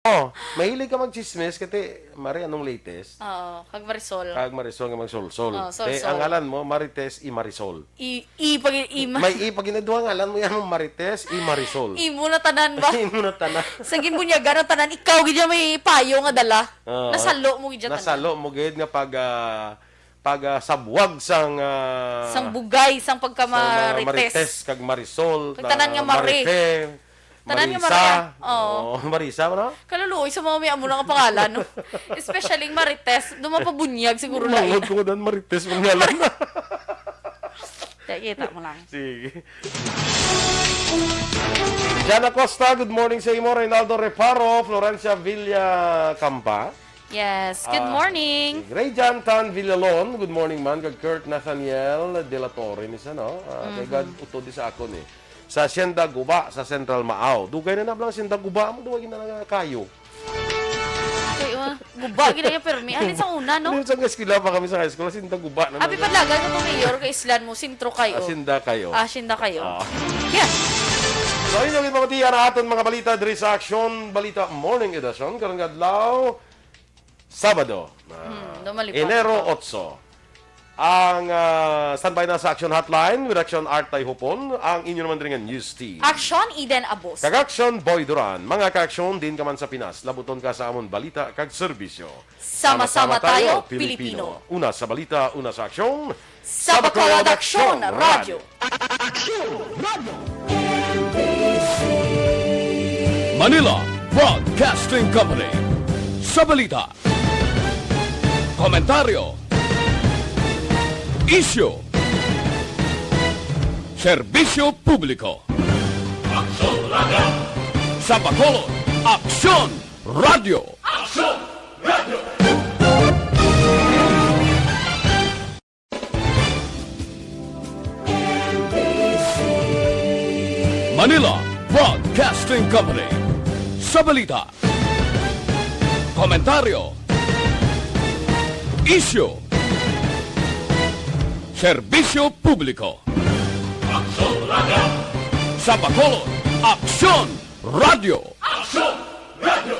Oh, mahilig ka magchismis, kati, Mari, anong latest? Oo, kag Marisol. Kag Marisol nga magsolsol. Oh, Eh, solsol. Ang ngalan mo, Marites i Marisol. I, i, pag, i, ma- May i, pag ginaduha ngalan mo yan, Marites i Marisol. Imo na tanan ba? Imo na tanan. Sa ginbunyagan na tanan, ikaw gid may payo nga dala. Oo. Nasalo mo gid tanan. Nasalo mo gid nga pag, ah, pag, ah, sabwag sang, ah, Sang bugay, sang pagka sang mga Marites. Marites kag Marisol, Pag tanan nga Mari. Marife. Tanan nga Marisa. Maria. Oo. Oo, Marisa, ano? Kaluluoy sa mga may amo na nga pangalan, no? Especially ang Marites. Doon mapabunyag siguro na. Mangod ko dan Marites, ang ngalan. Kaya kita mo lang. Sige. Jana Costa, good morning sa imo. Reynaldo Reparo, Florencia Villacampa. Yes. Good Ah, morning. Si Ray Jan Tan Villalon, good morning man. Kag Kurt Nathaniel de la Torre ni sa, no? Ah, kay Mhm. God utod di sa akon eh. Sa Hacienda Guba, sa Central Maaw. Dugay na na lang Hacienda Guba mo, dugay na nga kayo. Kay, uh, guba gid ang permi. Alin sa una, no? Alin sa nga eskwela pa kami sa high school, Hacienda Guba na Abi na. Padlagan ko mayor kay islan mo, sentro kayo. Hacienda kayo. Ah, Hacienda kayo. Ah. Yeah. So, yun yung mga tiyan na aton mga balita diri sa Aksyon Balita Morning Edition. Karong adlaw, Sabado, ah, Hmm, lumalipad Enero pa. otso. Ang, ah, standby na sa Action Hotline with Action Art Tay Hupon, ang inyo naman rin nga news team. Action Eden Abos. Kag Action Boy Duran. Mga ka-aksyon, din ka man sa Pinas, labuton ka sa amon balita kag serbisyo. Sama-sama tayo, Pilipino. Una sa balita, una sa aksyon. Sa Bacolod Aksyon Radyo. Aksyon Radyo. Manila Broadcasting Company. Sa balita, komentaryo, isyu, serbisyo publiko. Aksyon Radyo. Sa Bacolod, Aksyon Radyo. Aksyon Radyo. Manila Broadcasting Company. Sa balita, komentaryo, isyu, serbisyo publiko. Aksyon Radyo. Sa Bacolod, Aksyon Radyo. Aksyon Radyo.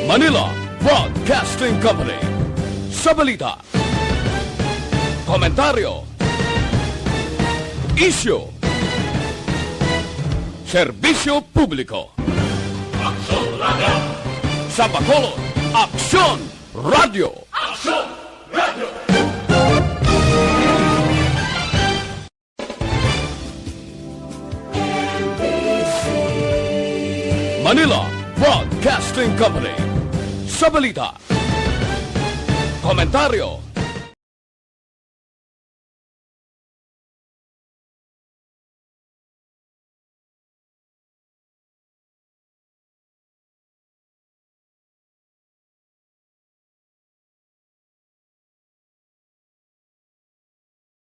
Manila Broadcasting Company. Sa balita, komentaryo, isyu, serbisyo publiko. Aksyon Radyo. Sa Bacolod, Aksyon Radyo. Aksyon Radyo. Manila Broadcasting Company. Sa balita, komentaryo,